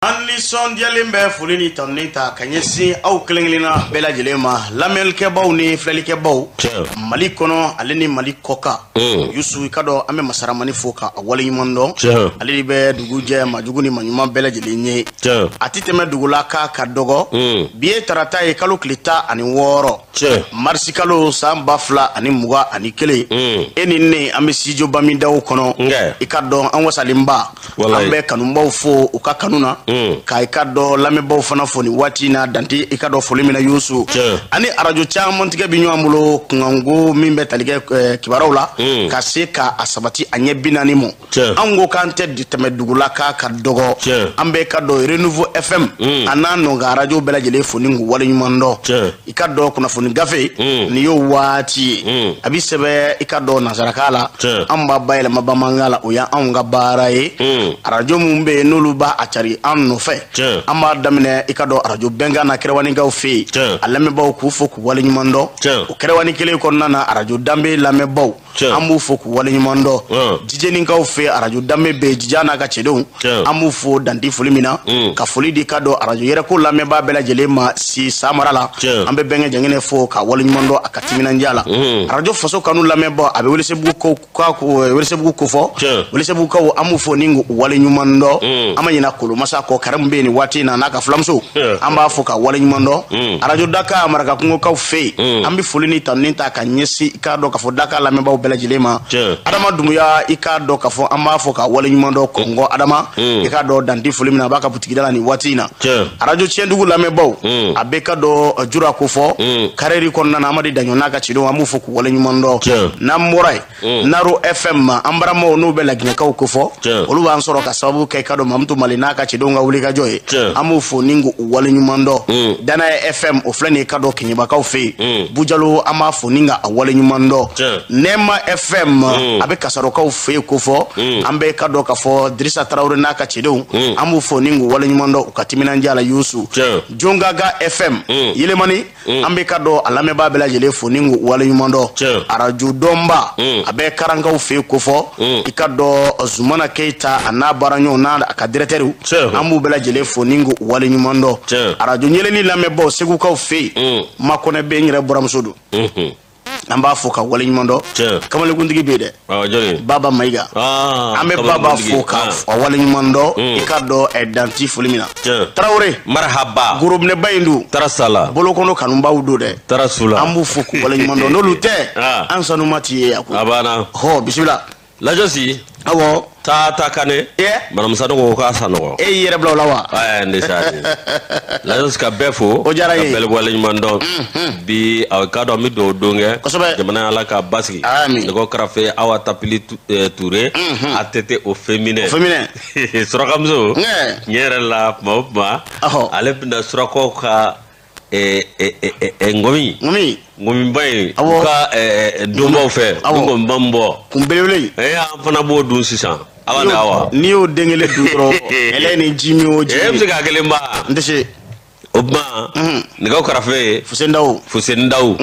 An nisɔndiyalen bɛ foli ni tanuni ta ka ɲɛsin aw kelen-kelenna bɛɛ lajɛlen ma, lamɛnnikɛbaw ni filɛlikɛbaw, Mali kɔnɔ ale ni Mali kɔkan. Yusu, i ka dɔn an bɛ Masaramani fo ka a waleɲuman dɔn. Ale de bɛ dugu jɛ majugu ni maɲuman bɛɛ lajɛlen ye. A tɛ tɛmɛ dugu la k'a ka dɔgɔ. Bi ye tarata ye, kalo tile 16, marisi kalo, san 2021. E ni ne, an bɛ studio Bamidaw kɔnɔ. I ka dɔn an wasalenba, an bɛ kanubaw fo u ka kanu na, ka i ka dɔn lamɛnbaw fana fo nin waati in na, dante i ka dɔn foli min na. Yusu, ani arajo caman tigɛ bi ɲɔgɔn bolo kunkanko min bɛ tali kɛ kibaruyaw la, ka se ka a sabati a ɲɛ 40 mɔ. An ko k'an tɛ tɛmɛ dugu la k'a ka dɔgɔ. An bɛ ka dɔn Renouveau FM a n'a nɔgɔ arajo bɛɛ lajɛlen fo ni k'u waleɲuman dɔn. I ka dɔn kunnafoni gafe nin y'o waati ye, a bɛ sɛbɛn i ka dɔn nansarakan la, an b'a bayɛlɛma bamanankan la, o y'anw ka baara ye. Arajo minnu bɛ yen, n'olu b'a a cari an nɔfɛ, an b'a daminɛ i ka dɔn arajo Bɛnkan na, Kɛrɛwanikaw fɛ yen, a lamɛnbaaw k'u fo k'u waleɲuman dɔn. O Kɛrɛwani kelen kɔnɔna na, arajo Danbe lamɛnbaaw, an b'u fo k'u waleɲuman dɔn. Jijeninkaw fɛ, arajo Danbe bɛ yen, Jija n'a ka cɛdenw, an b'u fo danti foli min na, ka foli di ka dɔn arajo Yɛrɛko lamɛnbaa bɛɛ lajɛlen ma si Samara la. An bɛ Bɛnkɛ Jɛngɛnɛ fo ka waleɲuman dɔn a ka timinandiya la. Arajo Faso Kanu lamɛnbaa, a bɛ Welesebugu ko Welesebugu kofɔ, Welesebugukaw, an b'u fo ni k'u waleɲuman dɔn. An ma ɲina Kolomasa kɔ, Karimu bɛ yen nin waati in na n'a ka filamuso, an b'a fo ka waleɲuman dɔn. Arajo Daka, Marakakungokaw fɛ yen, an bɛ foli ni tanuni ta ka ɲɛsin i k'a dɔn k'a fɔ Daka lamɛnbaaw bɛɛ lajɛlen ma. Adama Dunbuya, i k'a dɔn k'a fɔ an b'a fɔ ka waleɲuman dɔn. Kɔngɔ Adama, i k'a dɔn danti foli min na, a b'a ka butigida la nin waati in na. Arajo Tiɲɛdugu lamɛnbaaw, a bɛ ka dɔn Jura ko fɔ karɛri kɔnɔna na, Amadi Daɲɔ n'a ka cidenw, an b'u fo k'u waleɲuman dɔn. N'an bɔra yen, Naro FM ma, an baramaw n'u bɛ Laginɛkaw kofɔ, olu b'an sɔrɔ ka sababu kɛ i ka dɔn Mamutu Mali n'a ka cidenw ka wulikajɔ ye, an b'u fo ni k'u waleɲuman dɔn. Danaya FM, o filɛ nin ye ka dɔn Keɲebakaw fɛ yen, Bujalo, an b'a fo ni ka a waleɲuman dɔn. Nɛma FM, a bɛ Kasarɔkaw fɛ yen kofɔ, an bɛ ka dɔn k'a fɔ Dirisa Tarawele n'a ka cidenw, an b'u fo ni k'u waleɲuman dɔn u ka timinandiya la. Yusu, Jongaga FM Yelemani, an bɛ ka dɔn a lamɛnbaa bɛɛ lajɛlen fo ni k'u waleɲuman dɔn. Arajo Dɔnba, a bɛ Karankaw fɛ yen kofɔ, i ka dɔn Zumana Keyita a n'a baaraɲɔgɔnw n'a a ka directeur, an b'u bɛɛ lajɛlen fo ni k'u waleɲuman dɔn. Arajo Ɲɛlɛni lamɛnbaaw, Segukaw fɛ yen, Makɔnɛ bɛ n yɛrɛ buramuso don, an b'a fo ka waleɲuman dɔn. Kamalekuntigi bɛ yen dɛ, Baba Mayiga, an bɛ Baba fo ka waleɲuman dɔn, i ka dɔn danti foli min na. Tarawele, marahaba, gorobinɛba in dun, tarasala, bolokɔnɔ kanubaw don dɛ, tarasula, an b'u fo k'u waleɲuman dɔn. N'olu tɛ, an sanuma t'i ye yan ko a banna. Hɔ, bisimila. Lajɔsi. Awɔ. Taa ta kane. Manamusa ko k'a sanɔgɔ. E y'i yɛrɛ bila o la wa? Ɛɛ, n tɛ se a ye. Lajɔsi, ka bɛɛ fo. O diyara n ye. Ka bɛɛ waleɲuman dɔn. Bi a ka dɔn an bɛ dugawu don kɛ. Kosɛbɛ. Jamana, Ala ka basigi. Amin. Nɛgɛ karafe Awa Tapili Ture. ATT au féminin. Au féminin. Surakamuso. Tiɲɛ yɛrɛ la, kuma o kuma. Ale bɛna surakaw ka ngɔmi. Ngɔmi. Ngɔmiba in. U ka donbaw fɛ. U bɛ ngɔmiba min bɔ. Kun belebele. An fana b'o dun sisan. Awa ni awa. N'i y'o den kelen dun dɔrɔn, ɛlɛ ni ji min o ji. E bɛ se k'a kelen ba. N tɛ se. O tuma, nɛgɛw karafe. Fuseni Dawu. Fuseni Dawu.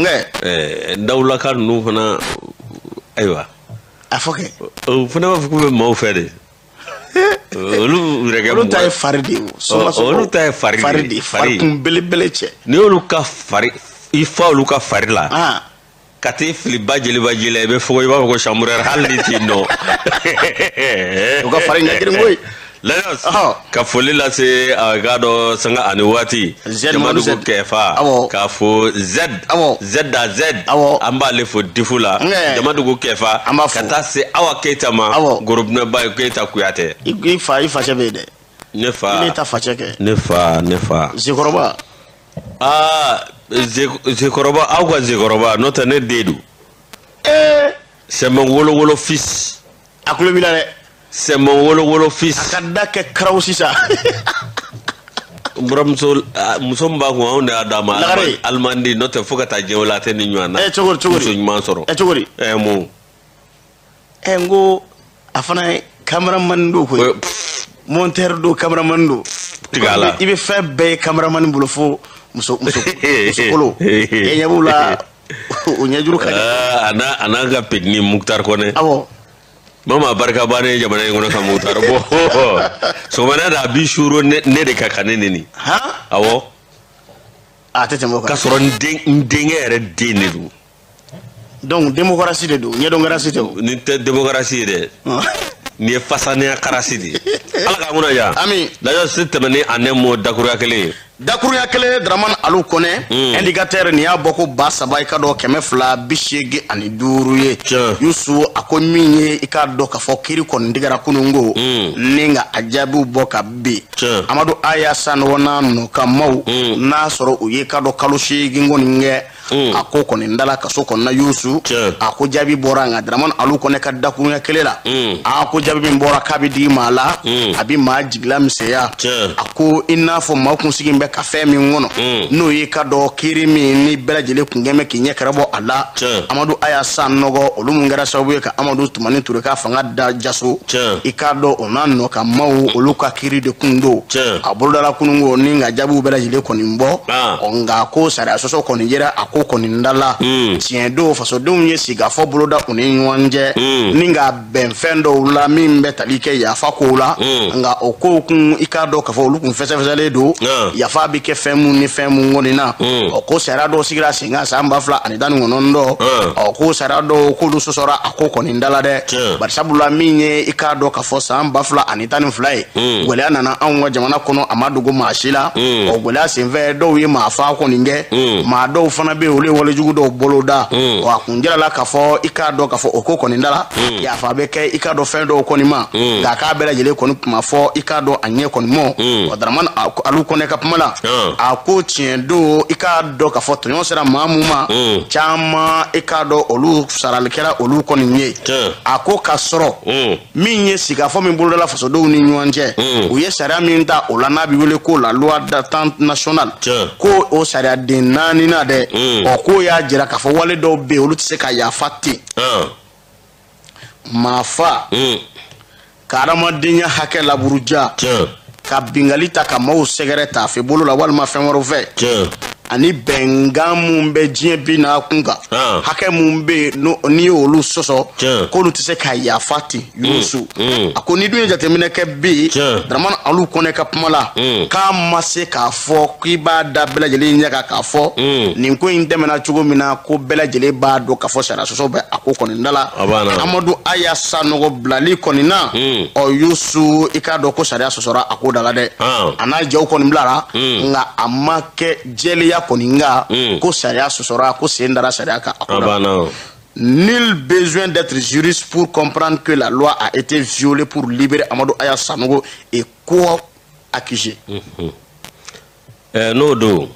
Dawulaka ninnu fana, ayiwa. A fɔ kɛ. O fana b'a fɔ k'u bɛ maaw fɛ de. Olu yɛrɛ kɛ. Olu ta ye fari de ye o. Olu ta ye fari de ye. Fari de, fari kun belebele cɛ. N'i y'olu ka fari, i fa olu ka fari la, ka t'i fili ba jeliba ji la, i bɛ fogo, i b'a fɔ ko chambre hali ni t'i nɔ. U ka fari ɲɛ koyi. Lajɔs, ka foli lase a k'a dɔn sanga ani waati Jamadugu Kɛfa, k'a fo Z Z da Z, an b'ale fo difu la, Jamadugu Kɛfa, ka taa se Awa Keyita ma, gorobinɛba Keyita Kuyatɛ. I fa, i facɛ bɛ yen dɛ. Ne fa. I ne ta facɛ kɛ. Ne fa, ne fa. Zekɔrɔba. Aa, Zekɔrɔba, aw ka Zekɔrɔba, n'o tɛ ne den don. C'est mon wolo wolo fils. A kulo b'i la dɛ. C'est mon wolo wolo fils. A ka da kɛ karaw sisan. N buramuso, muso min b'a kun, anw de y'a d'a ma. Lagare. Alimandi, n'o tɛ fo ka taa diɲɛ wuli a tɛ nin ɲɔgɔn na. Cogo di, cogo di? Muso ɲuman sɔrɔ. Cogo di? Mun. N ko a fana ye cameraman don koyi. Monteur don, cameraman don. Tigɛ a la. I bɛ fɛn bɛɛ ye cameraman bolo fo muso muso muso kolo. E ɲɛ b'u la, o ɲɛjuru ka di. A n'a ka petini Mukutari Kɔnɛ. Awɔ. Mama barika bannen jamana in kɔnɔ ka Mukutari bɔ. Sɔgɔmada da a bi suuro ne de kan ka ne neni. Awɔ. A tɛ tɛmɛ o kan. K'a sɔrɔ n denkɛ yɛrɛ den de don. Donc démocratie de don, ɲɛdɔn tɛ o. Nin tɛ démocratie ye dɛ. Nin ye fasanenya karasi de ye. Ala k'an kunna diya. Ami. D'ailleurs se tɛmɛ ni a ne mɔ dakuruya kelen ye. Dakurunya kelen Dramane Alou Kone indicateur nin y'a bɔ ko 3285 ye. Yusu a ko min ye i k'a dɔn k'a fɔ kiiri kɔni tigɛra kununko ni ka a jaabiw bɔ ka bin. Amadou Haya Sanogo n'a nɔ ka maaw n'a sɔrɔ u ye k'a dɔn kalo 8 kɔni kɛ a ko kɔni dala kaso kɔnɔna Yusu a ko jaabi bɔra nka Dramane Alou Kone ka dakurunya kelen la a ko jaabi min bɔra k'a bɛ digi maa la a bɛ maa jigila misɛnya a ko i n'a fɔ maa kun sigi bɛ ka fɛn min kɔnɔ n'o ye ka dɔn kiiri min ni bɛɛ lajɛlen kun kɛn bɛ k'i ɲɛ kɛrɛ bɔ a la. Amadou Haya Sanogo olu mun kɛra sababu ye ka Amadou Toumani Touré ka fanga da jaso i k'a dɔn o n'a nɔ ka maaw olu ka kiiri de kun don a bolodala kununko ni ka jaabiw bɛɛ lajɛlen kɔni bɔ nka ko sariya sɔsɔ kɔni yera a ko kɔni da la. Tiɲɛ don fasodenw ye sigikafɔ boloda u ni ɲɔgɔn cɛ ni ka bɛn fɛn dɔw la min bɛ tali kɛ yafa kow la nka o kow kun i k'a dɔn k'a fɔ olu kun fɛsɛfɛsɛlen don yafa bɛ kɛ fɛn mun ni fɛn mun kɔni na. Ɔ ko sariya dɔw sigira sen kan san 2019 ɔ ko sariya dɔw k'olu sɔsɔra a ko kɔni da la dɛ bari sabula min ye i k'a dɔn k'a fɔ san 2012 ye gɛlɛya nana anw ka jamana kɔnɔ a ma dogo maa si la. Ɔ gɛlɛya senfɛ dɔw ye maa fa kɔni kɛ maa dɔw fana bɛ yen olu ye walejugu dɔw boloda. Ɔ a kun jirala k'a fɔ i k'a dɔn k'a fɔ o ko kɔni da la yafa bɛ kɛ i k'a dɔn fɛn dɔw kɔni ma nka k'a bɛɛ lajɛlen kɔni kuma fɔ i k'a dɔn a ɲɛ kɔni mɔ. Ɔ Dramane Alou Kone ka kuma la a ko tiɲɛ don i k'a dɔn k'a fɔ tɔɲɔ sera maa mun ma caman i k'a dɔn olu sarali kɛra olu kɔni ye. A ko k'a sɔrɔ min ye sigikafɔ min bolodala fasodenw ni ɲɔgɔn cɛ u ye sariya min ta o la n'a bɛ wele ko la loi d'attente nationale ko o sariya den 4 na dɛ ɔ k'o y'a jira k'a fɔ wale dɔw bɛ yen olu tɛ se ka yafa ten. Maa fa ka adamadenya hakɛ laburuja ka bingali ta ka maaw sɛgɛrɛ ta fɛ bolo la walima fɛn wɛrɛw fɛ ani bɛnkan mun bɛ diɲɛ bi n'a kun kan hakɛ mun bɛ yen n'i y'olu sɔsɔ k'olu tɛ se ka yafa ten. Yusu a ko ni dun ye jateminɛ kɛ bi Dramane Alou Kone ka kuma la k'a ma se k'a fɔ k'i b'a da bɛɛ lajɛlen ɲɛ kan k'a fɔ nin ko in tɛmɛna cogo min na ko bɛɛ lajɛlen b'a dɔn k'a fɔ sariya sɔsɔ bɛ a ko kɔni da la. Amadou Haya Sanogo bilali kɔni na ɔ Yusu i k'a dɔn ko sariya sɔsɔra a ko da la dɛ a n'a jɛw kɔni bilara nka a ma kɛ jɛlenya kɔni nka ko sariya sɔsɔra ko sen dara sariya kan a ko da. Nul besoin d'être juriste pour comprendre que la loi a été violée pour libérer Amadou Haya Sanogo et co-accusé. N'o don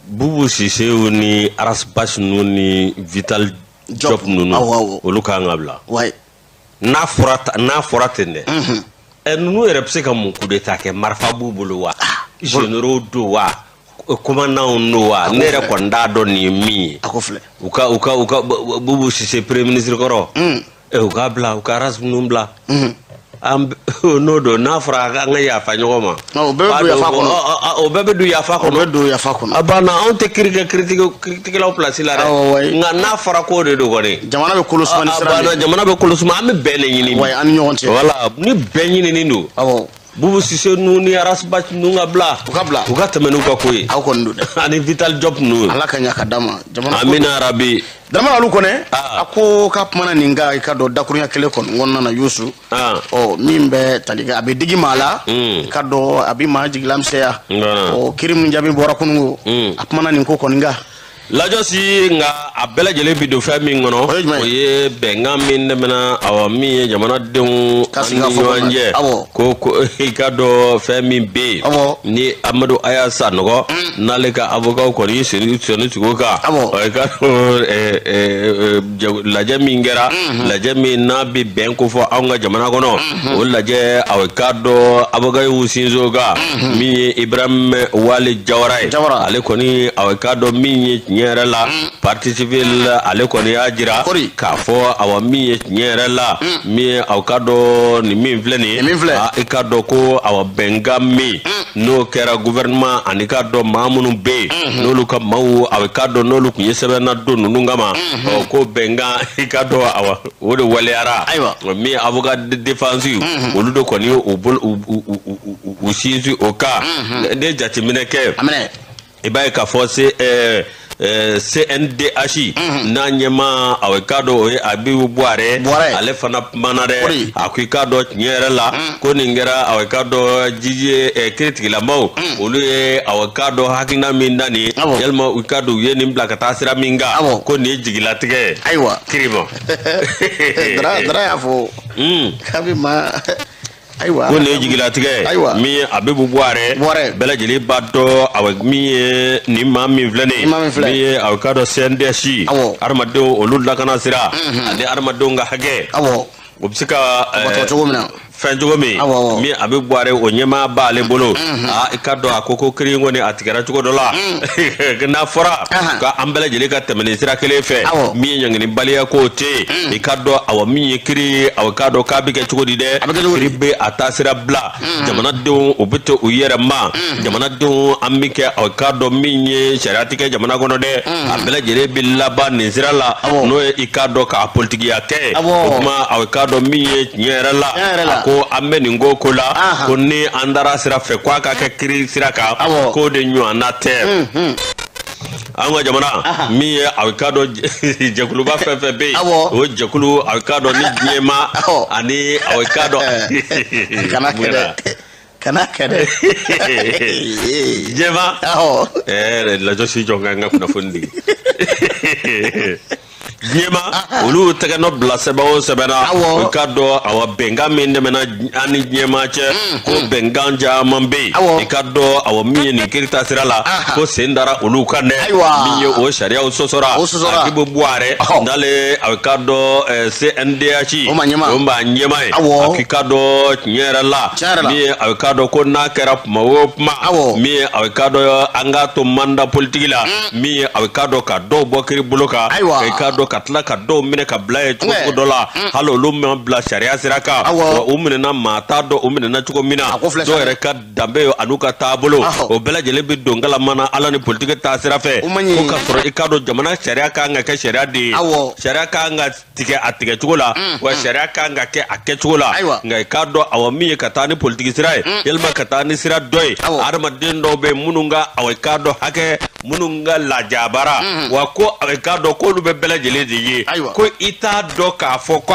Boubou Cissé ni Ras Bath ninnu ni Vital Diop ninnu olu kan ka bila. N'a fɔra ten dɛ ninnu yɛrɛ bɛ se ka mun coup d'état kɛ marifa b'u bolo wa généraux don wa commandant don wa ne yɛrɛ kɔni t'a dɔn nin ye min ye. A ko filɛ u ka Boubou Cissé premier ministre kɔrɔ u k'a bila u ka Ras ninnu bila an n'o don n'a fɔra an ka yafa ɲɔgɔn ma o bɛɛ bɛ don yafa kɔnɔ o bɛɛ bɛ don yafa kɔnɔ o bɛ don yafa kɔnɔ a banna anw tɛ kiiri kɛ kiiritigɛlaw place la dɛ nka n'a fɔra k'o de don kɔni jamana bɛ kolo suma ni sira min jamana bɛ kolo suma an bɛ bɛn de ɲini an ni ɲɔgɔn cɛ voilà ni bɛn ɲinini don awɔ Boubou Cissé ninnu ni Ras Bath ninnu ka bila u ka bila u ka tɛmɛ n'u ka ko ye aw kɔni don dɛ ani Vital Diop ninnu Ala ka ɲa ka d'a ma jamana amina rabi. Dramane Alou Kone a ko k'a kumana nin kan i ka dɔn dakurunya kelen kɔni kɔnɔna na Yusu ɔ min bɛ tali kɛ a bɛ digi maa la i ka dɔn a bɛ maa jigila misɛnya ɔ kiiri min jaabi bɔra kununko a kumana nin ko kɔni kan. Lajɔsi nka a bɛɛ lajɛlen bi don fɛn min kɔnɔ o ye bɛnkan min tɛmɛna awa min ye jamanadenw ani ɲɔgɔn cɛ ko i ka dɔn fɛn min bɛ yen ni Amadou Haya Sanogo n'ale ka avocat kɔni sɔnni sigi o kan i ka dɔn lajɛ min kɛra lajɛ min n'a bɛ bɛn ko fɔ anw ka jamana kɔnɔ o lajɛ a ka dɔn avocat y'u sinsin o kan min ye Ibrahim Wale Jawara ye ale kɔni a ka dɔn min ye tiɲɛ tiɲɛ yɛrɛ la partie civile ale kɔni y'a jira k'a fɔ awa min ye tiɲɛ yɛrɛ la min ye aw ka dɔn nin min filɛ nin ye i ka dɔn ko awa bɛnkan min n'o kɛra gouvernement ani ka dɔn maa minnu bɛ yen n'olu ka maaw a ka dɔn n'olu tun ye sɛbɛnna don ninnu kama ɔ ko bɛnkan i ka dɔn awa o de waleyara min ye avocat de défense olu de kɔni ye u bolo u sinsin o kan ne jateminɛ kɛ i b'a ye k'a fɔ CNDH n'a ɲɛmaa a ka dɔn o ye Abibu Buwarɛ ale fana kumana dɛ a ko i k'a dɔn tiɲɛ yɛrɛ la ko nin kɛra a ka dɔn jiji kiiritigilamaw olu ye a ka dɔn hakilina min da nin yalima u ka dɔn u ye nin bila ka taa sira min kan ko nin ye jigilatigɛ ayiwa kiri ma Dara y'a fɔ k'a bɛ ma ayiwa ko nin ye jigilatigɛ min ye Abibu Buwarɛ bɛɛ lajɛlen b'a dɔn awa min ye nin maa min filɛ nin ye min ye aw ka dɔn CNDH hadamadenw olu lakana sira ani hadamadenw ka hakɛ o bɛ se ka cogo min na fɛn cogo min min Abibu Buwarɛ o ɲɛmaa b'ale bolo aa i ka dɔn a ko ko kiri in kɔni a tigɛra cogo dɔ la n'a fɔra ka an bɛɛ lajɛlen ka tɛmɛ nin sira kelen fɛ min ye ɲanginibaliya k'o tɛ yen i ka dɔn awa min ye kiri ye awa k'a dɔn k'a bɛ kɛ cogo di dɛ kiri bɛ a taasira bila jamanadenw u bɛ to u yɛrɛ ma jamanadenw an bɛ kɛ awa k'a dɔn min ye sariya tɛ kɛ jamana kɔnɔ dɛ a bɛɛ lajɛlen bɛ laban nin sira la n'o ye i k'a dɔn k'a politikiya kɛ o tuma awa k'a dɔn min ye tiɲɛ yɛrɛ la ko an bɛ nin ko la ko ni an taara sira fɛ ko a ka kɛ kiri sira kan k'o de ɲɔgɔnna tɛ an ka jamana min ye a ka dɔn jɛkuluba fɛn fɛn bɛ yen o jɛkulu a ka dɔn ni diɲɛma ani a ka dɔn kana kɛ dɛ kana kɛ dɛ diɲɛma lajɔ si jɔ n ka kunnafoni di diɲɛma olu tɛgɛ nɔ bila sɛbɛn o sɛbɛn na o ka dɔn awa bɛnkan min tɛmɛna an ni diɲɛma cɛ ko bɛnkan caman bɛ yen i ka dɔn awa min ye nin kiri taasira la ko sen dara olu kan dɛ min ye o sariyaw sɔsɔra Abibu Buwarɛ n'ale a ka dɔn CNDH o b'a ɲɛmaa ye a k'i ka dɔn tiɲɛ yɛrɛ la min ye a ka dɔn ko n'a kɛra kuma o kuma min ye a ka dɔn an k'a to mandat politique la min ye a ka dɔn ka dɔw bɔ kiri bolo kan i ka dɔn ka tila ka dɔw minɛ ka bila yen cogo dɔ la hali olu ma bila sariya sira kan wa u minɛna maa t'a dɔn u minɛna cogo min na dɔw yɛrɛ ka danbe ye an'u ka taabolo o bɛɛ lajɛlen bɛ don kalama na ala ni politiki taa sira fɛ ko ka sɔrɔ i k'a dɔn jamana sariya kan ka kɛ sariya de ye sariya kan ka tigɛ a tigɛ cogo la wa sariya kan ka kɛ a kɛcogo la nka i k'a dɔn awa min ye ka taa ni politiki sira ye yalima ka taa ni sira dɔ ye adamaden dɔw bɛ minnu ka awa i k'a dɔn hakɛ minnu ka lajabara wa ko awa i k'a dɔn k'olu bɛ bɛɛ lajɛlen de ye ko i t'a dɔn k'a fɔ ko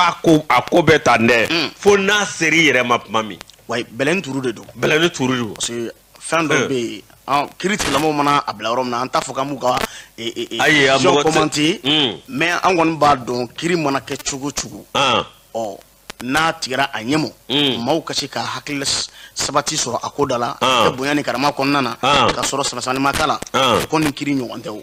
a ko bɛ tan dɛ fo n'a ser'i yɛrɛ ma tuma min. Wa bɛlɛni turu de don. Bɛlɛni turu de don. Parce que fɛn dɔ bɛ yen an kiiri tigilamɔgɔw mana a bila yɔrɔ min na an t'a fɔ k'an b'u ka ayi commenter mais an kɔni b'a dɔn kiiri mana kɛ cogo o cogo. Ɔ n'a tigɛra a ɲɛmɔ maaw ka se ka hakili sabati sɔrɔ a ko da la kɛ bonya ni karama kɔnɔna na ka sɔrɔ sama-samani ma k'a la ko nin kiiri ɲɔgɔn tɛ o.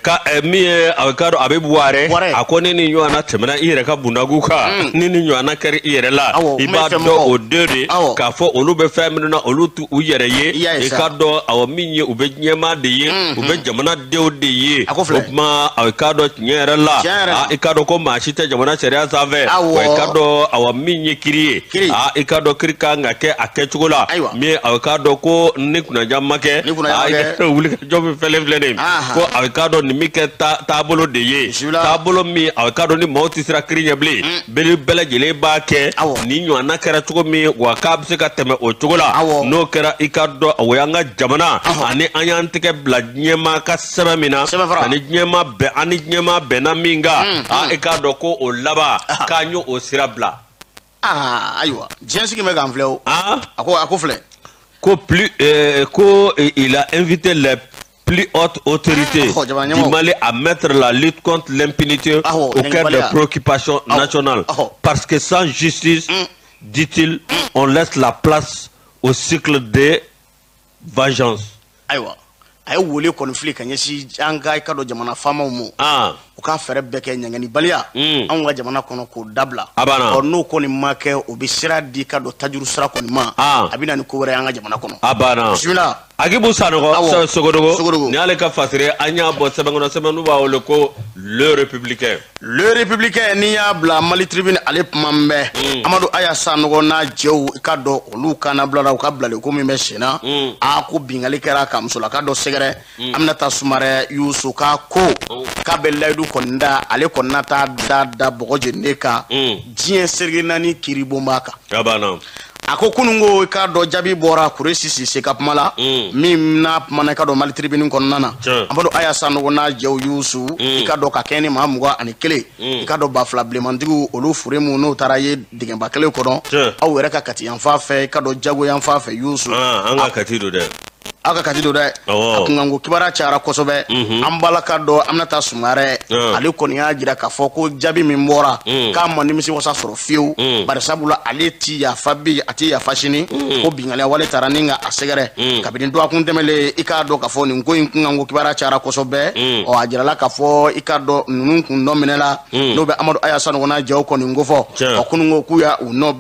Ka min ye a ka dɔn Abibu Buwarɛ a ko ne ni ɲɔgɔnna tɛmɛna i yɛrɛ ka bundaku kan ni ni ɲɔgɔnna kɛra i yɛrɛ la i b'a dɔn o den de k'a fɔ olu bɛ fɛn minnu na olu t'u yɛrɛ ye i ka dɔn awɔ min ye u bɛ ɲɛmaa de ye u bɛ jamanadenw de ye o tuma a ka dɔn tiɲɛ yɛrɛ la i ka dɔn ko maa si tɛ jamana sariya sanfɛ wa i ka dɔn awɔ min ye kiri ye i ka dɔn kiri kan ka kɛ a kɛcogo la min a ka dɔn ko ni kunnaja ma kɛ wulikajɔ min fɛlen filɛ nin ye ko a ka dɔn nin bɛ kɛ taabolo de ye taabolo min a ka dɔn ni maaw tɛ siran kiri ɲɛ bilen bɛɛ lajɛlen b'a kɛ ni ɲɔgɔnna kɛra cogo min wa k'a bɛ se ka tɛmɛ o cogo la n'o kɛra i ka dɔn o y'an ka jamana ani an y'an tɛgɛ bila diɲɛmaa ka sɛbɛn min na ani diɲɛmaa bɛn ani diɲɛmaa bɛnna min kan i k'a dɔn ko o laban k'an y'o sira bila. Ayiwa diɲɛ sigi bɛ k'an filɛ o. A ko filɛ. Ko plus ko il a invité les plus haute autorité du Mali à mettre la lutte contre l'impunité au cœur des préoccupations nationales. Parce que sans justice, dit-il, on laisse la place au cycle des vengeances. Ayiwa, a ye wele kɔni fili ka ɲɛsin an ka i ka dɔn jamana faamaw ma. U ka fɛɛrɛ bɛɛ kɛ ɲangenibaliya anw ka jamana kɔnɔ k'o dabila. Ɔ n'o kɔni ma kɛ, o bɛ sira di ka don tajuru sira kɔni ma, a bɛ na ni ko wɛrɛ ye an ka jamana kɔnɔ. A banna. Bisimila. Agibu Sanogo Sogodogo, ni ale ka fasiri an y'a bɔ sɛbɛn kɔnɔ, sɛbɛn n'u b'a wele ko Le Républicain. Le Républicain, n'i y'a bila Mali Tribune, ale kuma bɛɛ Amadu Aya Sanogo n'a jɛw, i ka dɔn olu kana bilala u ka bilali ko min bɛ sen na, a ko bingali kɛra ka musolaka dɔ sɛgɛrɛ, Aminata Sumarɛ Yusu ka ko k'a bɛ layidu kɔni da, ale kɔni na taa da bɔgɔ jeninen kan diɲɛ seleke naani kiiribonba kan. A banna. A ko kunun ko i k'a dɔn jaabi bɔra Kuresi Sise ka kuma la, min n'a kumana i ka dɔn Mali Tribune kɔnɔna na. Amadu Aya Sanogo n'a jɛw Yusu, i ka dɔn ka kɛ ni maa 21, i ka dɔn ba fila bilenmantigiw olu fure mun n'o taara ye dingɛba kelen kɔnɔ aw yɛrɛ ka Kati yanfan fɛ, i ka dɔn Jago yanfan fɛ Yusu. An ka Kati don dɛ. Aw ka Kati don dɛ. A kunkanko kibaruya cayara kosɛbɛ. An balaka dɔ Aminata Sumarɛ, ale kɔni y'a jira k'a fɔ ko jaabi min bɔra, k'a ma nimisi wasa sɔrɔ fiyewu, bari sabula ale ti yafa bi, a ti yafa sini, ko binkaliya wale taara ni ka a sɛgɛrɛ kabini dɔgɔkun tɛmɛlen. I k'a dɔn k'a fɔ nin ko in kunkanko kibaruya cayara kosɛbɛ. Ɔ a jirala k'a fɔ i k'a dɔn ninnu kun dɔ minɛ la, n'o bɛ Amadu Aya Sanogo n'a jɛw kɔni ko fɔ. Ɔ kunun ko k'u y'a u nɔ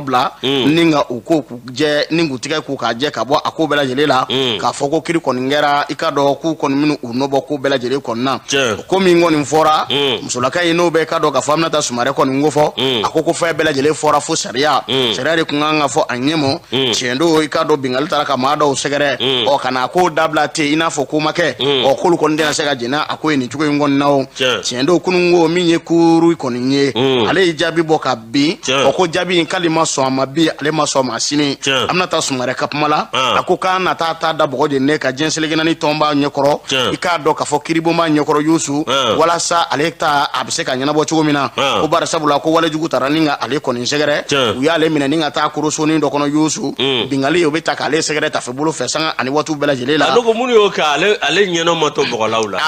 bila ni ka u ko k'u jɛ ni k'u tigɛ k'u k'a jɛ ka bɔ a ko bɛɛ lajɛlen la, k'a fɔ ko kiri kɔni kɛra, i ka dɔn k'u kɔni minnu u nɔ bɔ ko bɛɛ lajɛlen kɔni na. Ko min kɔni fɔra musolaka in, n'o bɛ ka dɔn k'a fɔ Aminata Sumarɛ kɔni ko fɔ, a ko ko fɛn bɛɛ lajɛlen fɔra fo sariya, sariya de kun kan ka fɔ a ɲɛmɔ. Tiɲɛ don, i ka dɔn bingali taara ka maa dɔw sɛgɛrɛ, ɔ ka na ko dabila ten i n'a fɔ ko ma kɛ, ɔ k'olu kɔni tɛna se ka jɛn n'a a ko ye nin cogo in kɔni na. O tiɲɛ don, kunun ko min ye kuuru kɔni ye, ale ye jaabi bɔ ka bin. Ɔ ko jaabi in k'ale ma sɔn a ma bi, ale ma sɔn a ma sini. Aminata Sumarɛ ka kuma la, a ko k'a na taa ta da bɔgɔ de ka diɲɛ seleke naani tɔnba ɲɛkɔrɔ, i k'a dɔn k'a fɔ kiiribonba ɲɛkɔrɔ Yusu, walasa ale ta a bɛ se ka ɲɛnabɔ cogo min na. Ko bari sabula ko walejugu taara ni ka ale kɔni sɛgɛrɛ, u y'ale minɛ ni ka taa korosonin dɔ kɔnɔ Yusu, bingali o bɛ ta k'ale sɛgɛrɛ tafe bolo fɛ sanga ani waatiw bɛɛ lajɛlen la. A ko minnu y'o kɛ, ale ɲɛnɔ ma to bɔgɔlaw la,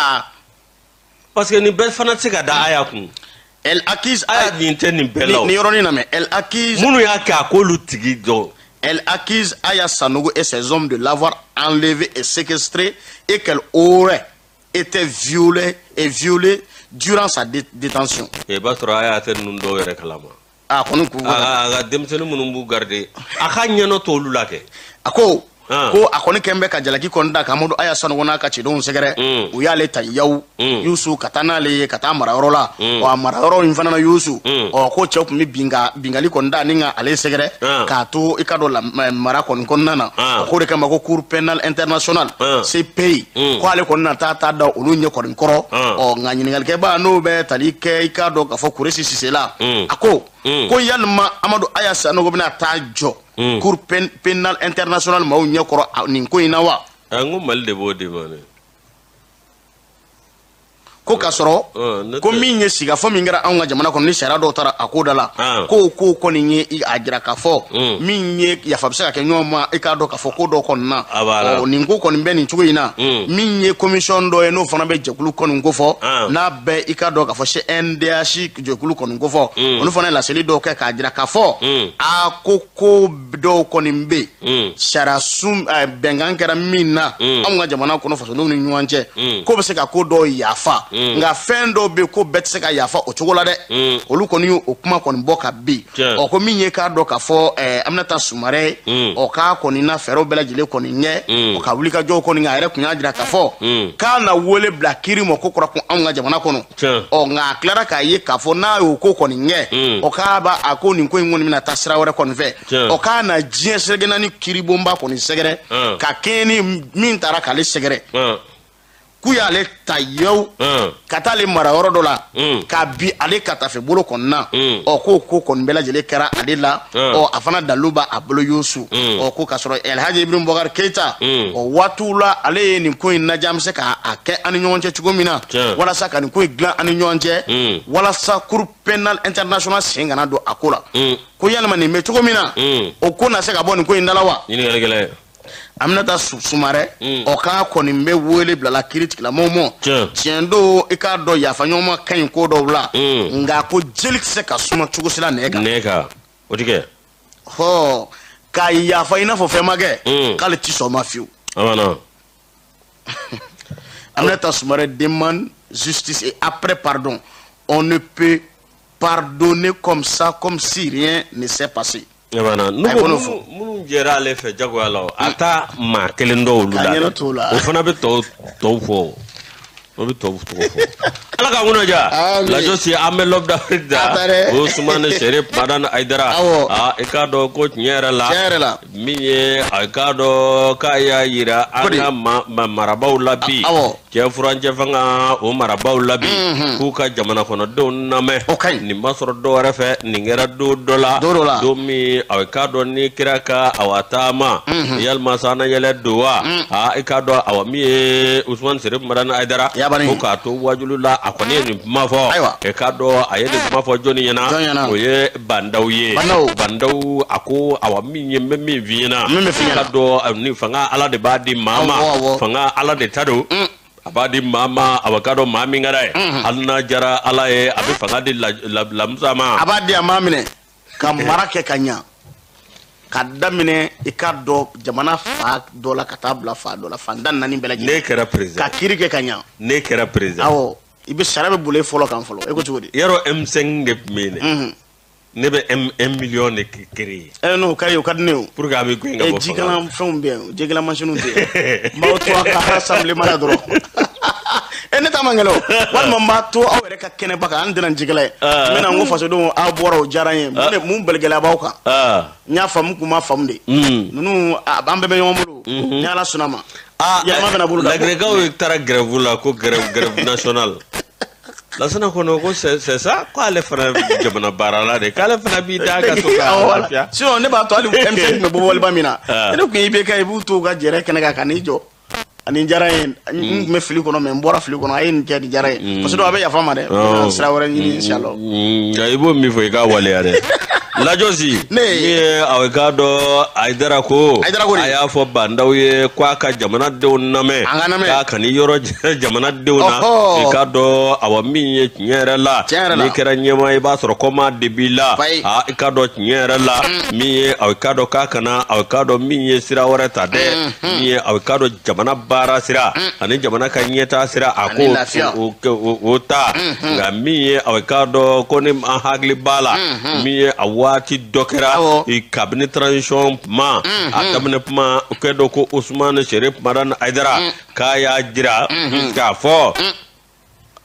parce que nin bɛɛ fana tɛ se ka da Aya kun. Elle accuse Aya nin tɛ nin bɛɛ la o. Nin yɔrɔnin na mɛ, elle accuse minnu y'a kɛ, a k'olu tigi dɔn. Elle accuse Aya Sanogo et ses hommes de l'avoir enlevé et séquestré et qu'elle aurait été violée et violée durant sa détention. I b'a sɔrɔ Aya tɛ ninnu dɔw yɛrɛ kalama. A kɔni k'u A ka denmisɛnnin minnu b'u garder, a ka ɲɛnɔ t'olu la kɛ. A ko ko a kɔni kɛn bɛ ka jalaki kɔni da k'Amadu Aya Sanogo n'a ka cidenw sɛgɛrɛ, u y'ale ta yawu Yusu ka taa n'ale ye ka taa marayɔrɔ la. Ɔ a marayɔrɔ in fana na Yusu, ɔ ko cɛw tun bɛ bingali kɔni da ni ka ale sɛgɛrɛ k'a to i ka dɔn la mara kɔni kɔnɔna na. O ko de kama ko Cour pénale internationale CPI, ko ale kɔni na taa da olu ɲɛ kɔni kɔrɔ. Ɔ nka ɲininkalikɛbaa n'o bɛ tali kɛ i k'a dɔn k'a fɔ Kuresi Sise la, a ko ko yalima Amadu Aya Sanogo bɛna taa jɔ Cour pénale internationale maaw ɲɛkɔrɔ nin ko in na wa? N ko Mali de b'o demandé. Ko k'a sɔrɔ ko min ye sigafɔ min kɛra anw ka jamana kɔnɔ ni sariya dɔw taara a ko da la, ko kɔni ye a jira k'a fɔ min ye yafa bɛ se ka kɛ ɲɔgɔn ma, i k'a dɔn k'a fɔ ko dɔw kɔni na nin ko kɔni bɛ nin cogo in na. Min ye commission dɔ ye n'o fana bɛ jɛkulu kɔni ko fɔ, n'a bɛɛ i k'a dɔn k'a fɔ CNDH jɛkulu kɔni ko fɔ, olu fana ye laseli dɔw kɛ k'a jira k'a fɔ a ko ko dɔw kɔni bɛ yen, sariya sun bɛnkan kɛra min na anw ka jamana kɔnɔ fasodenw ni ɲɔgɔn cɛ, ko bɛ se ka ko dɔw yafa, nka fɛn dɔw bɛ ko bɛɛ tɛ se ka yafa o cogo la dɛ. Olu kɔni y'o kuma kɔni bɔ ka bin. Ɔ ko min ye k'a dɔn k'a fɔ Aminata Sumarɛ, ɔ k'a kɔni na fɛɛrɛw bɛɛ lajɛlen kɔni ɲɛ, ɔ ka wulikajɔw kɔni, a yɛrɛ kun y'a jira k'a fɔ k'a na wele bila kiiri ma ko kura kun anw ka jamana kɔnɔ. Ɔ nka a tilara k'a ye k'a fɔ n'a y'o ko kɔni ɲɛ, ɔ k'a b'a a ko nin ko in kɔni bɛna taa sira wɛrɛ kɔni fɛ, ɔ k'a na diɲɛ seleke naani kiiribonba kɔni sɛgɛrɛ ka kɛɲɛ ni min taara k'ale sɛgɛrɛ, k'u y'ale ta yew ka taa ale mara yɔrɔ dɔ la k'a bi ale ka tafe bolo kɔni na. Ɔ ko ko kɔni bɛɛ lajɛlen kɛra ale la, ɔ a fana dalu b'a bolo Yusu. Ɔ ko k'a sɔrɔ Elhaji Ibrahim Boubacar Keita, ɔ waatiw la ale ye nin ko in lajɛ, an bɛ se k'a kɛ an ni ɲɔgɔn cɛ cogo min na, walasa ka nin ko in dilan an ni ɲɔgɔn cɛ, walasa Cour pénale internationale sen kana don a ko la. Ko yalima nin bɛ cogo min na, o ko na se ka bɔ nin ko in da la wa? Ɲininkali gɛlɛn. Aminata Sumarɛ, ɔ k'a kɔni bɛ wele bilala kiiri tigilamɔgɔw ma. Tiɲɛ don, i k'a dɔn yafa ɲɔgɔn ma ka ɲi ko dɔw la, nka ko jeli tɛ se ka suma cogo si la nɛgɛ kan. Nɛgɛ kan, o ti kɛ. Hɔ k'a yafa i n'a fɔ fɛn ma kɛ, k'ale ti sɔn o ma fiyewu. A banna. Aminata Sumarɛ demande justice et après pardon. On ne peut pardonner comme ça, comme si rien ne s'est passé. Minnu jɛra ale fɛ jagoya la, a taa maa kelen dɔw olu la, o fana bɛ tɔw fɔ, o bɛ tɔw tɔgɔ fɔ. Ala ka kunna ja Lajɔsi, an bɛ L'Homme d'Afrique da Ousmane Chérif Madani Haïdara. Aa, i k'a dɔn ko tiɲɛ yɛrɛ la, min ye a k'a dɔn k'a y'a yira an ka marabaaw la bi, cɛ furancɛ fanga o marabaaw la bi, k'u ka jamana kɔnɔdenw lamɛn. Nin ma sɔrɔ dɔw wɛrɛ fɛ, nin kɛra don dɔ la, don min a k'a dɔn ni kira ka awa taama yalima sanna yɛlɛ don wa. Aa, i k'a dɔn awa min ye Ousmane Chérif Madani Haïdara, ko k'a to wajulu la, a kɔni ye nin kuma fɔ. E k'a dɔn a ye nin kuma fɔ jɔnni ɲɛna? O ye Bandaw ye. Bandaw a ko awa min ye n bɛ min f'i ɲɛna, i k'a dɔn ni fanga Ala de b'a di maa ma, fanga Ala de ta don, a b'a di maa ma, a k'a dɔn maa min ka d'a ye, hali n'a diyara Ala ye, a bɛ fanga di Lamusa ma. A b'a di a maa minɛ ka mara kɛ ka ɲa, ka daminɛ i k'a dɔn jamana fa dɔ la ka taa bila fa dɔ la, fan tan naani bɛɛ lajɛlen. Ne kɛra président. Ka kiiri kɛ ka ɲa. Ne kɛra président. Awɔ, i bɛ sara bɛ boli fɔlɔ kan fɔlɔ, e ko cogo di? Yarɔ M5 de tun bɛ yen dɛ. Ne bɛ 1 million de créer. N'o ka di, o ka di ne ye o. Pour que a bɛ gɛn ka bɔ fanga la. Jikalan fɛnw bɛ yen, jikalan mansinw tɛ yen. N b'aw to a ka rassemblement la dɔrɔn. Ne ta man gɛlɛn o, walima n b'a to aw yɛrɛ ka kɛnɛba kan, an tɛna jikala ye. N bɛna n ko fasodenw, aw bɔra, o diyara n ye. Mun bɛlɛgɛlɛya b'aw kan? N y'a faamu k'u ma faamu de. Ninnu an bɛɛ bɛ ɲɔgɔn bolo. Ni Ala sɔnna ma. Yɛlɛma bɛna bolo da. Lagrekaw taara grève la, ko grève nationale. Lasana kɔnɔ ko c'est ça, ko ale fana jamana baarala de, k'ale fana b'i da ka to k'a lafiya. Sinon ne b'a to hali M5 tun bɛ bɔ waliba min na, ne tun ye IBK, i b'u to u ka jɛrɛ kɛnɛ kan ka n'i jɔ. Ani diyara n ye, n tun bɛ fili kɔnɔ mɛ n bɔra fili kɔnɔ, a ye nin kɛ nin diyara n ye. Parce que a bɛ yafa n ma dɛ, sira wɛrɛ ɲini inshallah. Nka i b'o min fɔ i k'a waleya dɛ. Lajɔsi, min ye a k'a dɔn Haïdara ko, a y'a fɔ Bandaw ye k'a ka jamanadenw lamɛn, k'a kana yɔrɔ jamanadenw na. I k'a dɔn awa min ye tiɲɛ yɛrɛ la, n'i kɛra ɲɛmaa i b'a sɔrɔ kɔma de b'i la. Aa, i k'a dɔn tiɲɛ yɛrɛ la, min ye a k'a dɔn k'a kana a k'a dɔn min ye sira wɛrɛ ta dɛ, min ye a k'a dɔn jamana baara sira ani jamana ka ɲɛtaa sira, a ko o ta. Nka min ye a k'a dɔn ko ni an hakili b'a la, min ye a waati dɔ kɛra kabini transition kuma a daminɛ kuma kɛ dɔ ko Ousmane Chérif Madani Haïdara k'a y'a jira k'a fɔ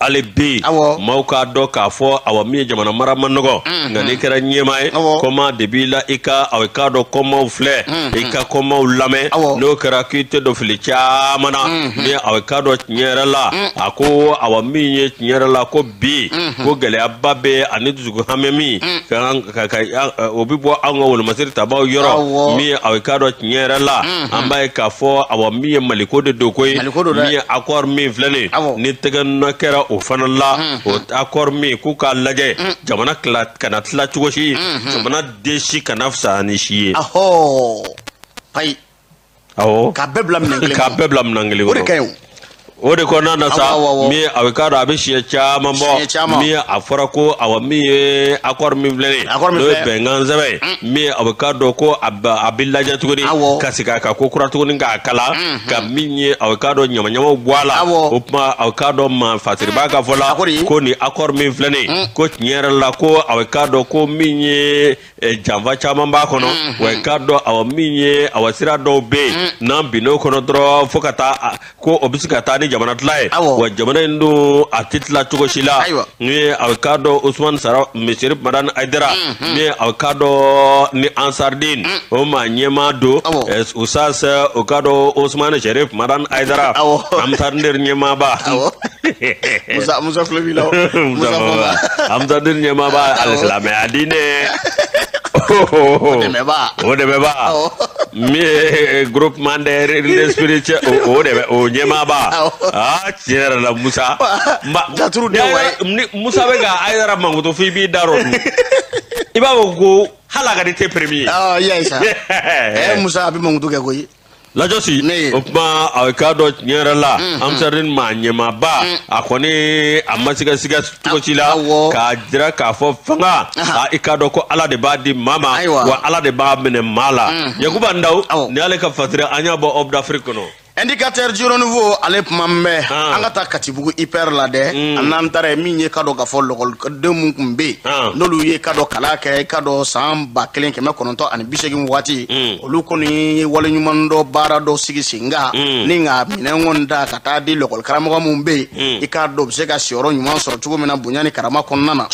ale bi maaw k'a dɔn k'a fɔ awa min ye jamana mara man nɔgɔ, nka n'i kɛra ɲɛmaa ye, kɔma de b'i la, i ka aw k'a dɔn kɔmaw filɛ, i ka kɔmaw lamɛn, n'o kɛra k'i tɛ don fili caman na. Ni aw k'a dɔn tiɲɛ yɛrɛ la, a ko awa min ye tiɲɛ yɛrɛ la, ko bi ko gɛlɛyaba bɛ ani dusukun hami min o bɛ bɔ anw ka wolomasiri tabaw yɔrɔ, min ye aw k'a dɔn tiɲɛ yɛrɛ la, an b'a ye k'a fɔ awa min ye Maliko de don koyi, min ye accord min filɛ nin ni tɛgɛ nɔ kɛra o fana la, o accord min k'u k'a lajɛ jamana kana tila cogo si, jamana den si kana fisaya ni si ye. Ayi. Awɔ. K'a bɛɛ bila minɛn kelen kɔnɔ. K'a bɛɛ bila minɛn kelen kɔnɔ. O de ka ɲi o. O de kɔnɔna na sa, min a bɛ k'a dɔn a bɛ siɲɛ caman bɔ, min a fɔra ko awa min ye accord min filɛ nin ye, n'o ye bɛnkan sɛbɛn ye, min a bɛ k'a dɔn ko a bɛ lajɛ tuguni ka segin a kan ko kura tuguni k'a kala, ka min ye a bɛ k'a dɔn ɲamaɲamaw bɔ a la. O tuma a bɛ k'a dɔn maa fasiriba ka fɔ la ko nin accord min filɛ nin ye, ko tiɲɛ yɛrɛ la ko a bɛ k'a dɔn ko min ye janfa caman b'a kɔnɔ, wa i k'a dɔn awa min ye awa sira dɔw bɛ yen n'an binn'o kɔnɔ dɔrɔn fo ka taa ko o bɛ se ka taa ni jamana tila ye, wa jamana in dun a tɛ tila cogo si la. Ni ye a k'a dɔn Ousmane Chérif Madani Haïdara, ni ye a k'a dɔn ni Ansardine o maa ɲɛmaa don, Oustaz o k'a dɔn Ousmane Chérif Madani Haïdara, Ansardine ɲɛmaaba. Musa kulo b'i la o. Ansardine ɲɛmaaba, alisilamɛya diinɛ. O dɛmɛba. Min ye groupement des religieux spirituels, o dɛmɛ o ɲɛmaaba. Aa, tiɲɛ yɛrɛ la Musa. Musa bɛ ka Haïdara mankutu f'i b'i da rɔ dun. I b'a fɔ ko hali a ka di tɛ premier. I y'a ye sa. Musa a bɛ mankutu kɛ koyi. Lajɔsi, o tuma a k'a dɔn tiɲɛ yɛrɛ la, Ansardine maa ɲɛmaaba, a kɔni a ma sigasiga cogo si la, k'a jira k'a fɔ fanga, i k'a dɔn ko Ala de b'a di maa ma, wa Ala de b'a minɛ maa la. Yakuba Ndaw, ni ale ka fasiri an y'a bɔ Homme d'Afrique kɔnɔ. Indicateur du renouveau ale kuma mɛn an ka taa Katibugu IPR la dɛ. An n'an taara min ye ka dɔn k'a fɔ lɔkɔliden mun tun bɛ yen, n'olu ye ka dɔn kalan kɛ, ka dɔn san 1980 waati, olu kɔni ye waleɲuman dɔ baara dɔ sigi sen kan ni ka minɛn kɔni ta ka taa di lɔkɔli karamɔgɔ mun bɛ yen, i k'a dɔn u bɛ se ka siyɔrɔ ɲuman sɔrɔ cogo min na bonya ni karama kɔnɔna na.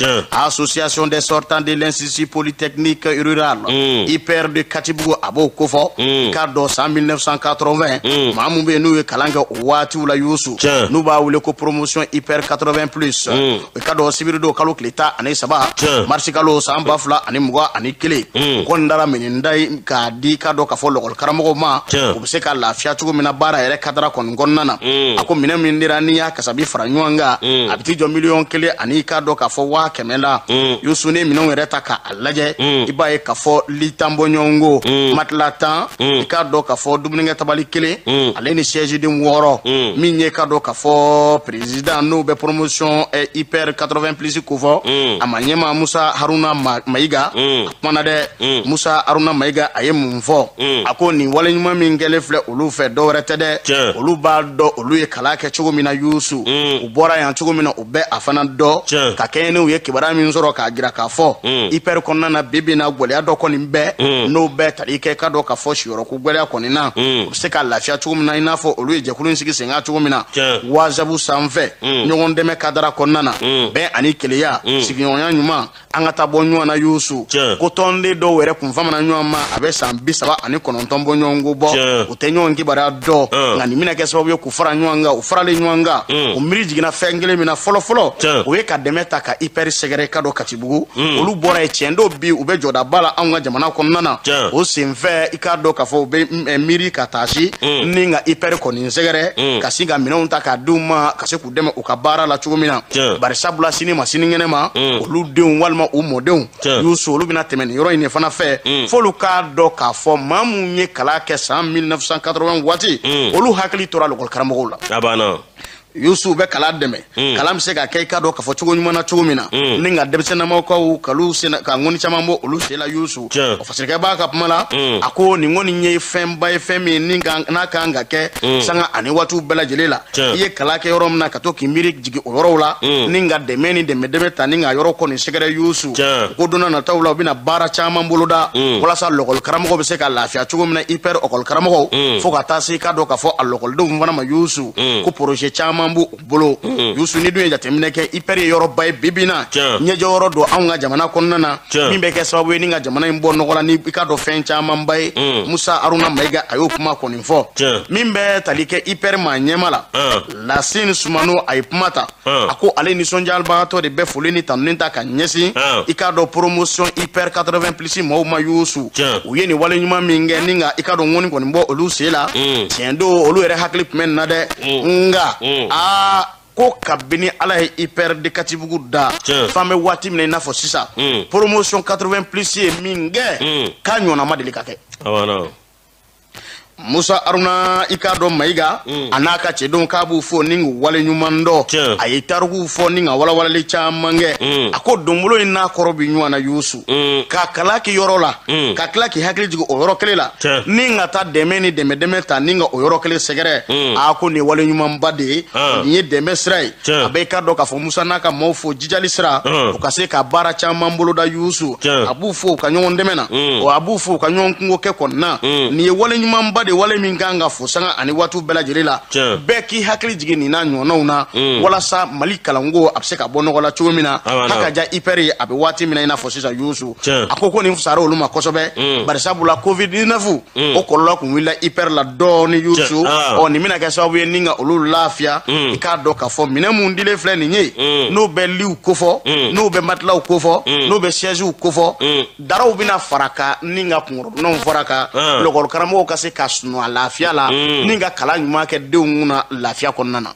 Association des sortants de l'Institut polytechnique rural IPR de Katibugu a b'o kofɔ. I k'a dɔn san 1980, maa mun bɛ yen n'u ye kalan kɛ o waatiw la Yusu, n'u b'a wele ko promotion IPR 80 plus, i ka dɔn sibiri don kalo tile 13 marisi kalo san 2021, kɔni dara minɛn da ye k'a di i ka dɔn k'a fɔ lɔkɔli karamɔgɔw ma, u bɛ se ka lafiya cogo min na baara yɛrɛ kadara kɔni kɔnɔna na. A ko minɛn min dira, n'i y'a kasabi fara ɲɔgɔn kan, a bɛ t'i jɔ 1 million ani i ka dɔn k'a fɔ 100 000 la. Yusu, ni minɛnw yɛrɛ ta k'a lajɛ, i b'a ye k'a fɔ lit 10 bɔ ɲɔgɔn ko, matelas 10, i k'a dɔn k'a fɔ dumunikɛ tabali kelen, ale ni siège den 6. Min ye ka dɔn k'a fɔ président n'o bɛ promotion IPR 80 plus kofɔ, a ma ɲɛma Musa Haruna Mayiga, a kumana dɛ. Musa Haruna Mayiga a ye mun fɔ? A ko nin wale ɲuman min kɛlen filɛ olu fɛ, dɔwɛrɛ tɛ dɛ, olu b'a dɔn olu ye kalan kɛ cogo min na Yusu, u bɔra yan cogo min na, u bɛ a fana dɔn ka kɛɲɛ n'u ye kibaruya min sɔrɔ k'a jira k'a fɔ IPR kɔnɔna na bi bi in na, gɛlɛya dɔ kɔni bɛɛ n'o bɛɛ tali kɛ ka dɔn k'a fɔ siyɔrɔko gɛlɛya kɔni na, u bɛ se ka lafiya cogo min na, i n'a fɔ olu ye jɛkulu in sigi sen kan cogo min na WhatsApp sanfɛ, ɲɔgɔn dɛmɛ kadara kɔnɔna na, bɛn ani kelenya, sigiɲɔgɔnya ɲuman, an ka taa bɔ ɲɔgɔn na Yusu. Ko tɔnden dɔw yɛrɛ kun famana ɲɔgɔn ma, a bɛ san 39 bɔ ɲɔgɔn ko bɔ, u tɛ ɲɔgɔn kibaruya dɔn, nka nin bɛna kɛ sababu ye k'u fara ɲɔgɔn kan. U faralen ɲɔgɔn kan, u miiri jiginna fɛn kelen min na fɔlɔ fɔlɔ, o ye ka dɛmɛ ta ka IPR sɛgɛrɛ ka dɔn Katibugu. Olu bɔra yen, tiɲɛ don, bi u bɛ jɔdaba la anw ka jamana kɔnɔna na. O senfɛ, i k'a dɔn k'a fɔ u bɛ miiri ka taa si ni ka IPR kɔni sɛgɛrɛ, ka sin ka minɛnw ta k'a d'u ma, ka se k'u dɛmɛ u ka baara la cogo min na. Bari sabula sini ma sinikɛnɛ ma, olu denw walima u mɔdenw Yusu, olu bɛna tɛmɛ nin yɔrɔ in de fana fɛ, f'olu k'a dɔn k'a fɔ maa mun ye kalan kɛ san 1980 waati, olu hakili tora lɔkɔli karamɔgɔw la. A banna. Yusu bɛ kalan dɛmɛ, kalan bɛ se ka kɛ i ka dɔn k'a fɔ cogo ɲuman na cogo min na, ni ka denmisɛnninmakaw kalu sen ka ŋɔni caman bɔ olu sen la Yusu. O fasirikɛ b'a ka kuma la, a ko nin kɔni ye fɛnba ye, fɛn min ni n'a kan ka kɛ sanga ani waatiw bɛɛ lajɛlen la. I ye kalan kɛ yɔrɔ min na, ka to k'i miiri jigin o yɔrɔw la, ni ka dɛmɛ ni dɛmɛ dɛmɛ ta ni ka yɔrɔ kɔni sɛgɛrɛ Yusu. Ko don n'a nataw la, u bɛna baara caman boloda walasa lɔkɔli karamɔgɔ bɛ se ka lafiya cogo min na, IPR ɔkɔli karamɔgɔw, fo ka taa se i ka dɔn k'a fɔ a lɔkɔlidenw fana ma Yusu, ko projet caman b'u bolo. Yusu, ni dun ye jateminɛ kɛ, IPR ye yɔrɔba ye bi bi in na, ɲɛjɔ yɔrɔ don anw ka jamana kɔnɔna na, min bɛ kɛ sababu ye ni ka jamana in bɔ nɔgɔ la ni i ka dɔn fɛn camanba ye. Musa Haruna Mayiga a y'o kuma kɔni fɔ. Min bɛ tali kɛ IPR maa ɲɛma la, Lasine Sumano, a ye kuma ta, a ko ale nisɔndiyabagatɔ de bɛ foli ni tanuni ta ka ɲɛsin i k'a dɔn promotion IPR 80 plus maaw ma Yusu. U ye nin wale ɲuman min kɛ ni ka i ka dɔn ŋɔni kɔni bɔ olu sen la, tiɲɛ don, olu yɛrɛ hakili tun bɛ nin na dɛ. Nka aa, ko kabini Ala ye IPR de Katibugu da f'an bɛ waati min na i n'a fɔ sisan, promotion 80 plus ye min kɛ, k'a ɲɔgɔnna ma deli ka kɛ. Musa Aruna i k'a dɔn Mayiga a n'a ka cɛdenw, k'a b'u fo ni k'u wale ɲuman dɔn. A ye tarikuw fɔ ni ka walawalali caman kɛ. A ko donbolo in n'a kɔrɔ bi ɲɔgɔn na Yusu, ka kala k'i yɔrɔ la, ka tila k'i hakili jigin o yɔrɔ kelen la, ni ka taa dɛmɛ ni dɛmɛ dɛmɛ ta ni ka o yɔrɔ kelen sɛgɛrɛ. A ko nin ye wale ɲumanba de ye, nin ye dɛmɛ sira ye. A bɛ i k'a dɔn k'a fɔ Musa n'a ka maaw fo jijali sira, u ka se ka baara caman boloda Yusu. A b'u fo u ka ɲɔgɔn dɛmɛ na, a b'u fo u ka ɲɔgɔn kungo kɛ kɔni na. Nin ye wale ɲumanba de, wale min kan ka fo sanga ani waatiw bɛɛ lajɛlen la. Bɛɛ k'i hakili jigin nin n'a ɲɔgɔnnaw na, walasa Mali kalanko a bɛ se ka bɔ nɔgɔ la cogo min na, haka ja IPR ye a bɛ waati min na i n'a fɔ sisan Yusu. A ko ko nin fisayara olu ma kosɛbɛ, bari sabula Covid 19 o kɔlɔlɔ kun wulila IPR la dɔɔni Yusu. Ɔ, nin bɛna kɛ sababu ye ni ka olu lafiya. I k'a dɔn k'a fɔ minɛn mun dilen filɛ nin ye, n'o bɛ liw kofɔ, n'o bɛ matelasw kofɔ, n'o bɛ sièges kofɔ, daraw bɛna fara kan ni ka kunkɔrɔdonnaw fara kan, lɔkɔli karamɔgɔw ka se ka sunɔgɔ lafiya la ni ka kalan ɲuman kɛ denw kunna lafiya kɔnɔna na.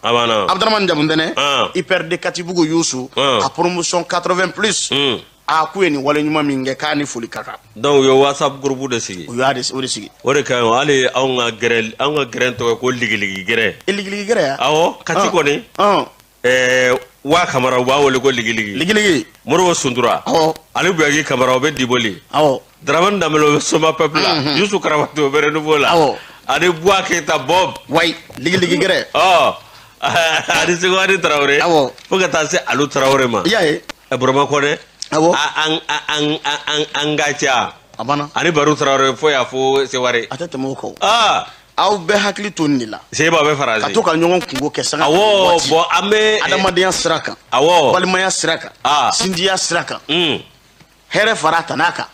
Abudramani Jamuntɛnɛ, IPR de Katibugu Yusu, a promotion 80 plus, a k'u ye nin wale ɲuman min kɛ, k'a ni foli ka kan. Donc u ye WhatsApp groupe de sigi. U y'a de o de sigi. O de ka ɲi. Hali anw ka gɛrɛ, anw ka gɛrɛn tɔgɔ ko ligiligi gɛrɛ. Ligiligi gɛrɛ ya? Awɔ, Kati kɔni. Wa Kamara, u b'a wele ko ligiligi. Ligiligi. Moribo Suntura. Ale Buyaki Kamara, o bɛ Diboli. Dramane Danbele, o bɛ Soma Peuple la. Youssou Karabato, o bɛ Renouveau la. Ani Buwa Keyita Bob. Wayi ligi ligi gɛrɛ. Ɔ ani Segu Tarawele. Awɔ. Fo ka taa se Alu Tarawele ma. I y'a ye. Burama Kɔnɛ. Awɔ. An ka ca. A banna. Ani Baru Tarawele fo y'a fo Seware. A tɛ tɛmɛ o kan. Aa. Aw bɛɛ hakili to nin de la. Seba bɛ Faransi. Ka to ka ɲɔgɔn kungo kɛ sanga. Awɔ bon an bɛ. Adamadenya sira kan. Awɔ. Balimaya sira kan. Sinjiya sira kan. Hɛrɛ fara tana kan.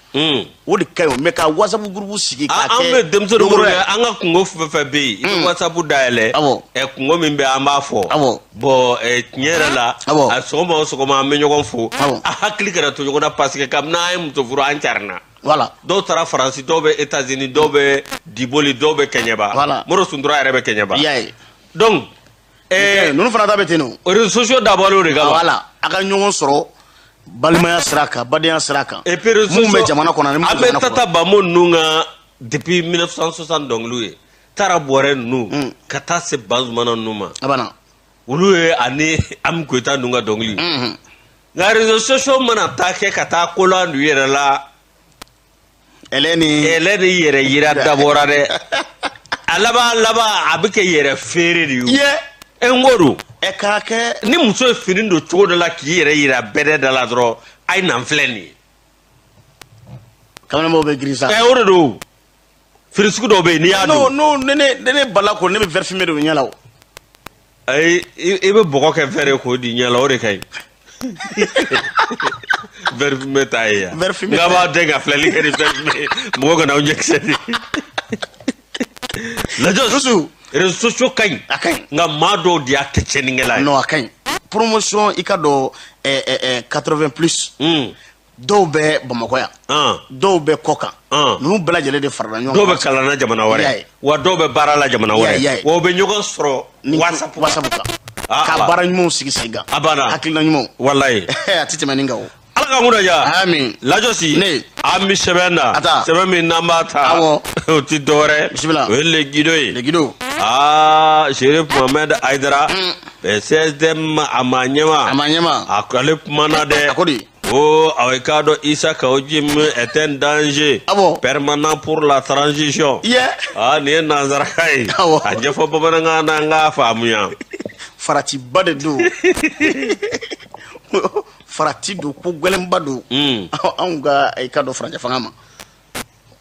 O de ka ɲi o mais ka WhatsApp groupe sigi k'a kɛ. An bɛ denmisɛnninw minnu kɛ an ka kungo fɛn fɛn bɛ yen. I bɛ WhatsApp dayɛlɛ. Awɔ. Kungo min bɛ an b'a fɔ. Awɔ. Bon tiɲɛ yɛrɛ la. Awɔ. A sɔgɔma o sɔgɔma an bɛ ɲɔgɔn fo. Awɔ. A hakili kana to ɲɔgɔn na parce que kabini an ye muso furu an carinna. Voilà. Dɔw taara Faransi, dɔw bɛ États-Unis, dɔw bɛ Diboli, dɔw bɛ Kɛɲɛba. Voilà. Moro Suntura yɛrɛ bɛ Kɛɲɛba. I y'a ye. Donc. Ninnu fana ta bɛ ten nɔ. Réseaux sociaux dabɔlen o de kama. Voilà a ka ɲɔgɔn sɔrɔ. Balimaya sira kan, badenya sira kan. Et puis mun bɛ jamana kɔnɔ ani mun bɛ jamana kɔnɔ. An bɛ Tata Bamo ninnu ka depuis 1960 dɔnkiliw ye. Tara Bɔrɛ ninnu. Ka taa se Bazumana ninnu ma. A banna. Olu ye ani Ami Koyita ninnu ka dɔnkili. Nka réseaux sociaux mana taa kɛ ka taa kolan don i yɛrɛ la. Ɛlɛ ni. Ɛlɛ ni yɛrɛ yira dabɔra dɛ. A laban laban a bɛ kɛ yɛrɛ feere de ye. Ye. N ko don. Ɛ k'a kɛ. Ni muso ye fini don cogo dɔ la k'i yɛrɛ yira bɛrɛ da la dɔrɔn a ye na n filɛ nin ye. Kamalen bɛ girin sa. Ɛ o de don. Fini sugu dɔw bɛ yen n'i y'a don. Non non ne bala ko ne bɛ verre fumé de ɲɛ la o. Ayi i bɛ bɔgɔ kɛ verre ye k'o di ɲɛ la o de ka ɲi. Verre fumé t'a ye yan. Verre fumé. Nka b'a den ka filɛli kɛ ni verre fumé mɔgɔ kana aw ɲɛkisɛ de. Lajɔ. Dusu. Réseaux sociaux ka ɲi. A ka ɲi. Nka maa dɔw de y'a kɛ tiɲɛnikɛla ye. Non a ka ɲi. Promotion i ka dɔn 80 plus. Dɔw bɛ Bamakɔ yan. Dɔw bɛ kɔkan. Ninnu bɛɛ lajɛlen de farala ɲɔgɔn kan. Dɔw bɛ kalan na jamana wɛrɛ. Wa dɔw bɛ baara la jamana wɛrɛ. Wa u bɛ ɲɔgɔn sɔrɔ WhatsApp kan. Ka baara ɲumanw sigi sen kan. A banna. Hakilina ɲumanw. Walayi. A tɛ tɛmɛ nin kan o. Ala ka kunna ja. Amin. Lajɔsi. Ne. An bɛ sɛbɛn na. A ta. Sɛbɛn min n'an b'a ta. Awɔ. O ti dɔwɛrɛ. Bisimila. O ye Le Guido ye. Le Guido. Aa Chérif Mohamed Aïdara. CSDM a ma ɲɛma. A ma ɲɛma. A ale kumana dɛ. A ko di. Oh, avec Issa Kaou Djim est un danger permanent pour la transition. Yeah. Ah, ni nanzaraka ye. Awɔ. A ɲɛfɔ bamanankan na an k'a faamuya. Faratiba de don. Farati don, ko gɛlɛnba don. Anw ka i ka dɔn furancɛ fanga ma.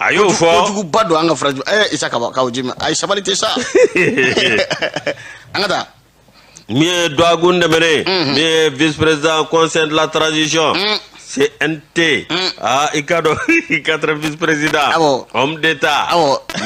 A y'o fɔ. Kojuguba don an ka furancɛ. Issa Kaou Djim, ayi sabali tɛ sa. An ka taa. Min ye dɔgɔkun tɛmɛnen, min ye vice-président conseil de la transition CNT, ah i ka dɔn quatre vice-président, homme d'état,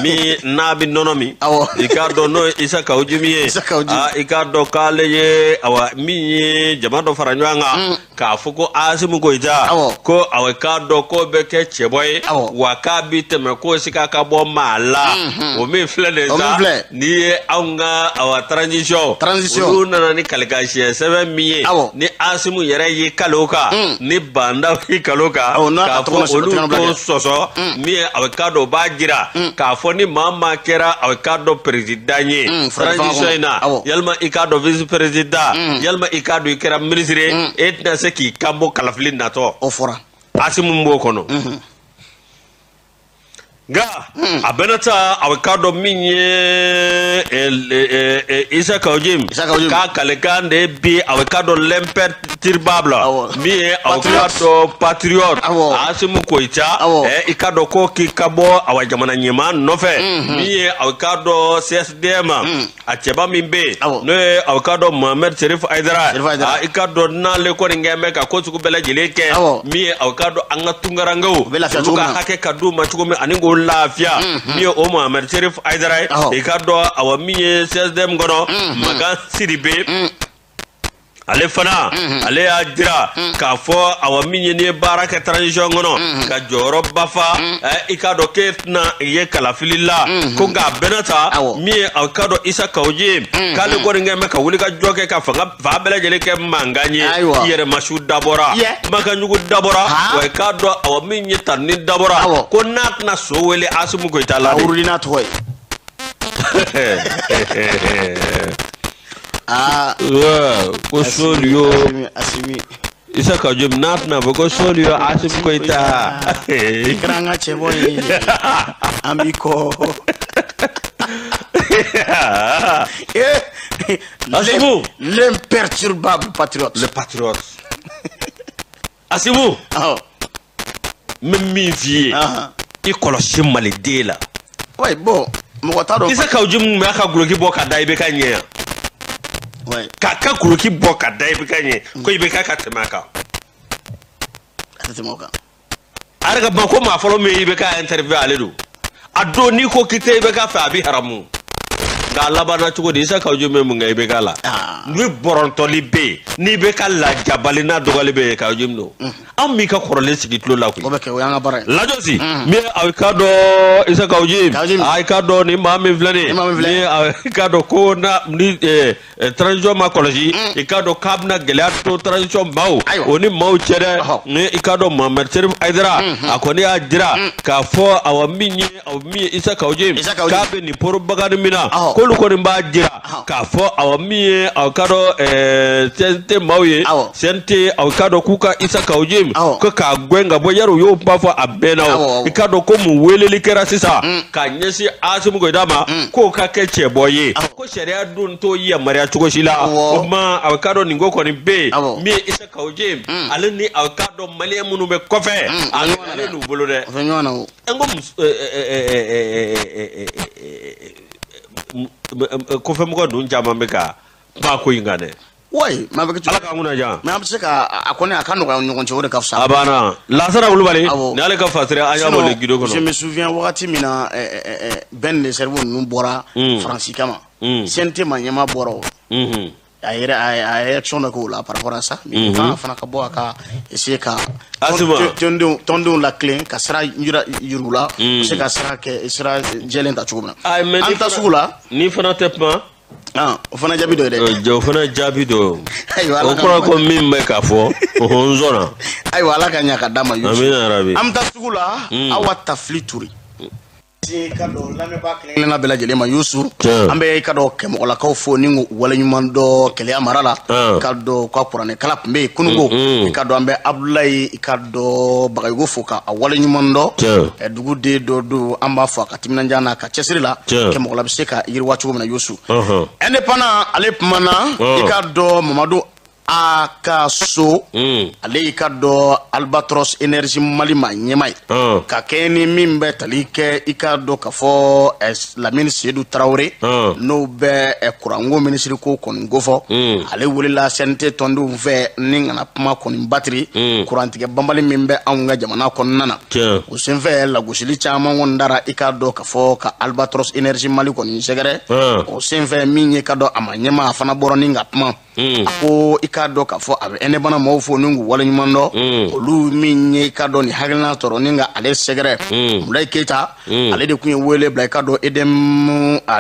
min n'a bɛ nɔnɔ min, i ka dɔn n'o ye Issa Kaou Djim ye, ah i ka dɔn k'ale ye awa min ye jama dɔ fara ɲɔgɔn kan k'a fɔ ko Assimi Goïta, ko awa i ka dɔn k'o bɛ kɛ cɛbɔ ye, wa k'a bi tɛmɛ k'o sika ka bɔ maa la, o min filɛ nin ye sa, n'i ye anw ka awa transition, olu nana ni kalikan siɲɛ sɛbɛn min ye, ni Assimi yɛrɛ y'i kale o kan, ni Bandaw y'i kale o kan, k'a fɔ olu t'o sɔsɔ, min ye a ka dɔn o b'a jira k'a fɔ ni maa maa kɛra a ka dɔn président ye transition in na, yalima i k'a dɔn vice président, yalima i k'a dɔn i kɛra ministre ye, e tɛna se k'i kan bɔ kalafili natɔ. O fɔra. Assimi b'o kɔnɔ. Nka a bɛna ta a ka dɔn min ye Issa Kaou Djim k'a kalekan de bi a ka dɔn l'imperturbable min ye a ka dɔn patriote Assimi Goïta, i ka dɔn ko k'i ka bɔ awa jamana ɲɛmaa nɔfɛ min ye a ka dɔn CSDM a cɛba min bɛ yen n'o ye a ka dɔn Mohamed Chérif Aïdara, i ka dɔn n'ale kɔni kɛn bɛ ka ko sugu bɛɛ lajɛlen kɛ min ye a ka dɔn an ka tunkarankew olu ka hakɛ ka d'u ma cogo min ani k'o lafiya min ye o Mohamed Chérif Aïdara ye, i ka dɔn awa min ye CSDM kɔnɔ Makan Sidibe ale fana ale y'a jira k'a fɔ awa min ye n'i ye baara kɛ transition kɔnɔ ka jɔyɔrɔba fa, i k'a dɔn k'e tɛna ye kalafili la, ko nka a bɛnna ta min ye a ka dɔn Issa Kaou Djim k'ale kɔni kɛn bɛ ka wuli ka jɔ kɛ ka fanga fan bɛɛ lajɛlen kɛ mankan ye, i yɛrɛ masu dabɔra, kumakan jugu dabɔra, wa i k'a dɔn awa min ye tanuni dabɔra, ko n'a tɛna so wele Assimi Goïta la de. A wurudi n'a tɔgɔ ye. Ah, ko Solio Assimi Issa Kaou Djim n'a tɛna fɔ ko Solio Assimi Goïta. I kɛra an ka cɛbɔ ye, an b'i kɔ. Assimi, l'imperturbable patriote. Le patriote. Assimi. N bɛ min f'i ye. I kɔlɔsi maliden la. Oui, bon, mɔgɔ t'a dɔn. Issa Kaou Djim mun bɛ a ka guloki bɔ ka da IBK ɲɛ yan. Oui. K'a ka guloki bɔ ka da IBK ɲɛ ko IBK ka tɛmɛ a kan. A tɛ tɛmɛ o kan. A yɛrɛ ka ban ko maa fɔlɔ min ye IBK interview ale don. A don n'i ko k'i tɛ IBK fɛ a b'i haramu. Nka a labanna cogo di? Issa Kaou Djim bɛ mun kɛ IBK la? Ni bɔrɔntɔli bɛ yen, n'i bɛ ka lajabali n'a dɔgɔli bɛ yen, Kaou Djim don. Anw b'i ka kɔrɔlen sigi tulo la koyi. O bɛ kɛ, o y'an ka baara ye. Lajɔsi min a ka dɔn Issa Kaou Djim, a ka dɔn ni maa min filɛ nin ye, ni a ka dɔn ko na ni transition ma kɔlɔsi, i ka dɔn k'a bɛna gɛlɛya to transition maaw o ni maaw cɛ dɛ. Ni i ka dɔn Mohamed Cherif Haidara, a kɔni y'a jira k'a fɔ awa min ye Issa Kaou Djim k'a bɛ nin propagande min na, k'olu kɔni b'a jira k'a fɔ awa min ye aw ka dɔn CNT maaw ye, CNT aw ka dɔn k'u ka Issa Kaou Djim ko k'a gɛn ka bɔ yari, u y'o kuma fɔ a bɛɛ na o. I ka dɔn ko mun weleli kɛra sisan k'a ɲɛsin Assimi Goïta ma k'o ka kɛ cɛbɔ ye, ko sariya dun t'o yamaruya cogo si la. O tuma aw ka dɔn nin ko kɔni bɛ yen min ye Issa Kaou Djim ale ni aw ka dɔn maliyɛn minnu bɛ kɔfɛ, a ale n'u bolo dɛ. O tɛ ɲɔgɔn na o. N ko kɔfɛmɔgɔ ninnu caman bɛ ka kuma ko in kan dɛ. Oui, mais avec ala k'an kunna diya. Mais an bɛ se ka a kɔni a ka nɔgɔya ɲɔgɔn cɛ, o de ka fisa. A banna. Lasana Kulubali ni ale ka fasiri an y'a bɔ le guido kɔnɔ. Je me souviens wagati min na Ben le cerveau ninnu bɔra Faransi kama. CNT ma ɲɛmaa bɔra o. A yɛrɛ a réaction dɔ k'o la par rapport à ça. Mais kan fana ka bɔ a ka essayer ka tɔndenw latilen ka sira yir'u la, u se ka sira kɛ sira jɛlen ta cogo min na. An ta sugu la. Ni fana tɛ kuma. O fana jaabi dɔ ye dɛ. O fana jaabi dɔ. O kɔrɔ ko min bɛ k'a fɔ o n sɔnna. Ayiwa, ala ka ɲa ka d'a ma. Amina yarabi. An bɛ taa sugu la. Awa Tafili Ture. Ka dɔn lamɛnbaa kelen-kelenna bɛɛ lajɛlen ma Yusu. An bɛ ka dɔn kɛmɔgɔlakaw fo ni k'u waleɲuman dɔn Keleya mara la. Ka dɔn ka kuranɛkala tun bɛ yen kununko. Ka dɔn an bɛ Abudulayi ka dɔn Bagayogo fo ka a waleɲuman dɔn. Duguden dɔ don, an b'a fɔ a ka timinandiya n'a ka cɛsiri la. Kɛmɔgɔla bɛ se ka yiriwa cogo min na Yusu. Indépendant ale kumana i ka dɔn Mamadu a ka so, ale y'i ka dɔn Albatros Énergie Mali ma ɲɛmaa ye. Ka kɛ ni min bɛ tali kɛ i ka dɔn k'a fɔ Lamini Seydou Traoré, n'o bɛ kuranko minisiri ko kɔni ko fɔ, ale welela CNT tɔndenw fɛ ni kana kuma kɔni batiri kurantigɛ banbali min bɛ anw ka jamana kɔnɔna na. O senfɛ lagosili caman kɔni dara i ka dɔn k'a fɔ ka Albatros Énergie Mali kɔni sɛgɛrɛ. O senfɛ min ye ka dɔn a ma ɲɛmaa a fana bɔra ni ka kuma. A ko i k'a dɔn k'a fɔ a bɛ indépendant mɔgɔw fo ni k'u waleɲuman dɔn, olu min ye i ka dɔn nin hakilina sɔrɔ ni ka ale sɛgɛrɛ. Mulayi Keyita ale de tun ye wele bila i ka dɔn EDM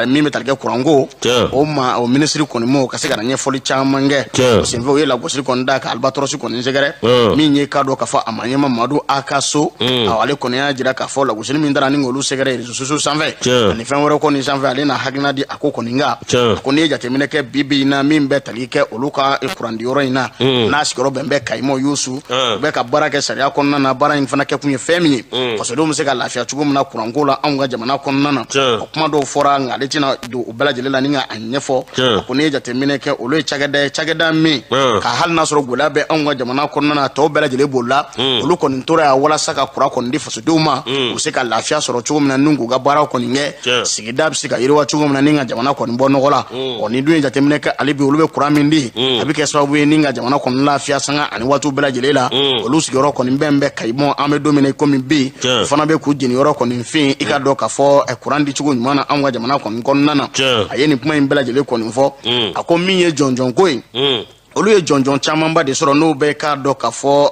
min bɛ tali kɛ kuranko o ma, o minisiri kɔni m'o ka se ka na ɲɛfɔli caman kɛ. O senfɛ u ye lagosili kɔni da ka Albatros kɔni sɛgɛrɛ. Min ye i ka dɔn k'a fɔ a ma ɲɛma Madu a ka so, ale kɔni y'a jira k'a fɔ lagosili min dara ni k'olu sɛgɛrɛ réseaux sociaux sanfɛ ani fɛn wɛrɛ kɔni sanfɛ, ale na hakilina di a ko kɔni kan. A ko n'i ye jateminɛ kɛ bi bi in na min bɛ tali kɛ olu ka kurandiyɔrɔ in na, n'a sigiyɔrɔ bɛn bɛ Kayimɔ Yusu, u bɛ ka baara kɛ sariya kɔnɔna na. Baara in fana kɛ kun ye fɛn min ye, fasodenw bɛ se ka lafiya cogo min na kuranko la anw ka jamana kɔnɔna na. O kuma dɔw fɔra nka ale tɛna don o bɛɛ lajɛlen la ni ka a ɲɛfɔ. A ko n'i ye jateminɛ kɛ olu ye cakɛda ye, cakɛda min ka hali n'a sɔrɔ gɛlɛya bɛ anw ka jamana kɔnɔna na, tɔw bɛɛ lajɛlen b'o la, olu kɔni tora yan walasa ka kuran kɔni di fasodenw ma, u bɛ se ka lafiya sɔrɔ cogo min na ni k'u ka baaraw kɔni kɛ, sigida bɛ se ka yiriwa cogo min na ni ka jamana kɔni bɔ nɔgɔ la. Ɔ ni dun ye jateminɛ kɛ ale bi olu bɛ kuran min di, a bɛ kɛ sababu ye ni ka jamana kɔni lafiya sanga ani waatiw bɛɛ lajɛlen la. Olu sigiyɔrɔ kɔni bɛn bɛ Kayimɔ, an bɛ don min na i komi bi, o fana bɛ k'u jeniyɔrɔ kɔni fin i ka dɔn k'a fɔ kuran di cogo ɲuman na anw ka jamana kɔni kɔnɔna na. A ye nin kuma in bɛɛ lajɛlen kɔni fɔ. A ko min ye jɔnjɔn ko ye, olu ye jɔnjɔn camanba de sɔrɔ n'o bɛ k'a dɔn k'a fɔ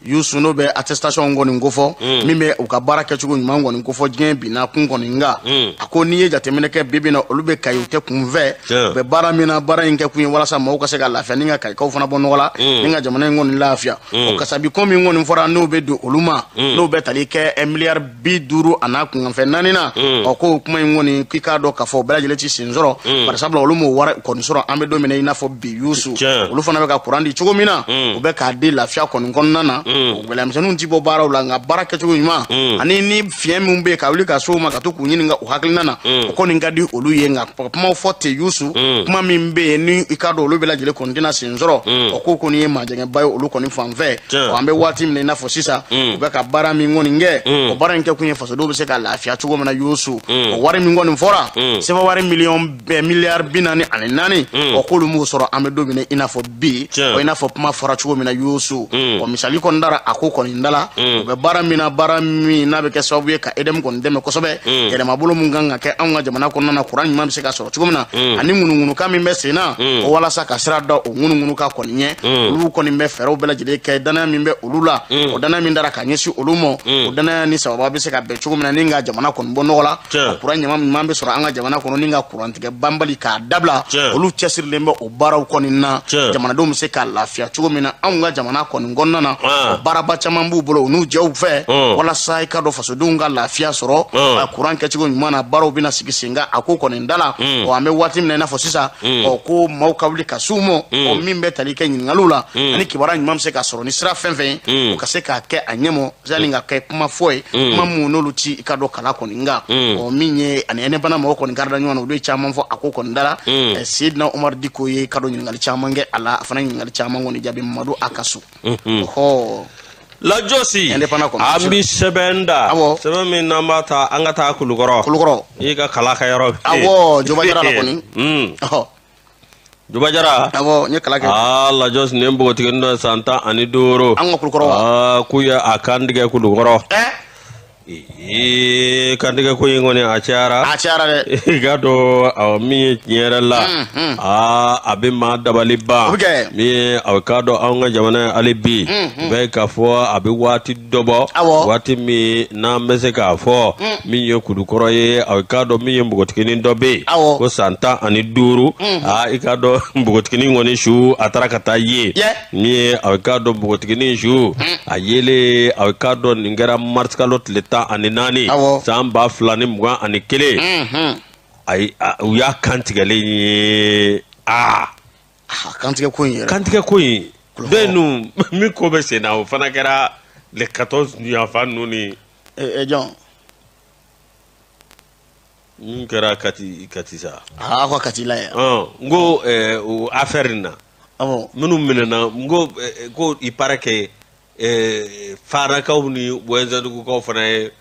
Yusu, n'o bɛ attestation kɔni ko fɔ, min bɛ u ka baara kɛcogo ɲuman kɔni ko fɔ diɲɛ binna kun kɔni nka. A ko n'i ye jateminɛ kɛ bi bi in na, olu bɛ Kayi, u tɛ kunfɛ, u bɛ baara min na, baara in kɛ kun ye walasa maaw ka se ka lafiya ni ka Kayikaw fana bɔ nɔgɔ la ni ka jamana in kɔni lafiya. O kasabi ko min kɔni fɔra n'o bɛ don olu ma, n'o bɛ tali kɛ 50 miliyari a n'a kunkanfɛn naani na, ɔ ko kuma in kɔni k'i k'a dɔn k'a fɔ o bɛɛ lajɛlen ti sen sɔrɔ, barisabula olu m'o wari kɔni sɔrɔ an bɛ don min na i n'a fɔ bi Yusu. Olu fana bɛ ka kuran di cogo min na, u bɛ k'a di lafiya kɔni kɔnɔna na. O gɛlɛyamisɛnninw ti bɔ baaraw la, nka baara kɛcogo ɲuman ani ni fiɲɛ min bɛ yen ka wuli ka s'o ma ka to k'u ɲininka u hakilina na, o kɔni ka di olu ye. Nka kumaw fɔ ten Yusu, kuma min bɛ yen ni i ka dɔn olu bɛɛ lajɛlen kɔni tɛna sen sɔrɔ, o ko kɔni ye majɛngɛba ye olu kɔni fan fɛ. An bɛ waati min na i n'a fɔ sisan, u bɛ ka baara min kɔni kɛ, o baara in kɛ kun ye fasodenw bɛ se ka lafiya cogo min na Yusu. O wari min kɔni fɔra, sefa wari miliyari 44, o k'olu m'o sɔrɔ an bɛ don min na i n'a fɔ bi, o i n'a fɔ kuma fɔra cogo min na Yusu. O misali kɔni dara a ko kɔni da la, u bɛ baara min na, baara min n'a bɛ kɛ sababu ye ka EDM kɔni dɛmɛ kosɛbɛ, yɛlɛmabolo mun kan ka kɛ anw ka jamana kɔnɔna na, kuran ɲuman bɛ se ka sɔrɔ cogo min na, ani ŋunuŋunukan min bɛ sen na, o walasa ka sira da o ŋunuŋunukan kɔni ɲɛ. Olu kɔni bɛ fɛɛrɛw bɛɛ lajɛlen kɛ, danaya min bɛ olu la, o danaya min dara ka ɲɛsin olu ma, o danaya ni sababa bɛ se ka bɛn cogo min na ni ka jamana kɔni bɔ nɔgɔ la, kuran ɲuman bɛ sɔrɔ an ka jamana kɔnɔ, ni ka kurantigɛ banbali k'a dabila. Olu cɛsirilen bɛ o baaraw kɔni na, jamanadenw bɛ se ka lafiya cogo min na anw ka jamana kɔni kɔnɔna na. Baaraba caman b'u bolo u n'u jɛw fɛ, walasa i ka dɔn fasodenw ka lafiya sɔrɔ kuran kɛcogo ɲuman na, baaraw bɛna sigi sen kan a ko kɔni da la. An bɛ waati min na i n'a fɔ sisan, ko maaw ka wuli ka s'u ma, o min bɛ tali kɛ ɲininkaliw la, ani kibaruya ɲuman bɛ se ka sɔrɔ ni sira fɛn fɛn ye, o ka se k'a kɛ a ɲɛmɔ yanni ka kɛ kuma fɔ ye, kuma mun n'olu ti i ka dɔn kala kɔni kan. O min ye ani indépendant mɔgɔw kɔni karida ɲɔgɔn na, olu ye caman fɔ a ko kɔni da la. Seydina Umar Diko ye ka dɔn ɲininkali caman kɛ a la, a fana ɲininkali caman kɔni jaabi Mamadu a ka so. Lajɔsi, an bɛ sɛbɛn da, sɛbɛn min n'an b'a ta an ka taa Kulukɔrɔ. Kulukɔrɔ i ka kala ka yɔrɔ. Awɔ, Joba Jara la kɔni. Joba Jara. Awɔ, n ye kala kɛ. Lajɔsi, nin npogotiginin dɔ san 15. An ka Kulukɔrɔ wa? K'u ye a kan tigɛ Kulukɔrɔ. Kantigɛ ko in kɔni a cayara. A cayara dɛ. I ka dɔn awɔ min ye tiɲɛ yɛrɛ la, a bɛ maa dabali ban. Min ye a ka dɔn anw ka jamana ye hali bi, bɛɛ k'a fɔ a bɛ waati dɔ bɔ. Waati min n'an bɛ se k'a fɔ min ye Kulukɔrɔ ye, a ka dɔn min ye npogotiginin dɔ bɛ yen ko san 15. I ka dɔn npogotiginin kɔni su a taara ka taa ye. Min ye a ka dɔn npogotiginin su a yelen, a ka dɔn nin kɛra marisikalo tile 14 san 2021. Ayi, u y'a kantigɛlen ye. Kantigɛ ko in yɛrɛ. Kantigɛ ko in dɔ in dun min ko bɛ sen na, o fana kɛra le 14 yanfan ninnu ni. Jɔn. Min kɛra Kati sa. Aw ka Kati la yan. N ko o affaire in na. Minnu minɛna, n ko ko il paraît que Farakaw ni Wɛnzɛndugukaw fana ye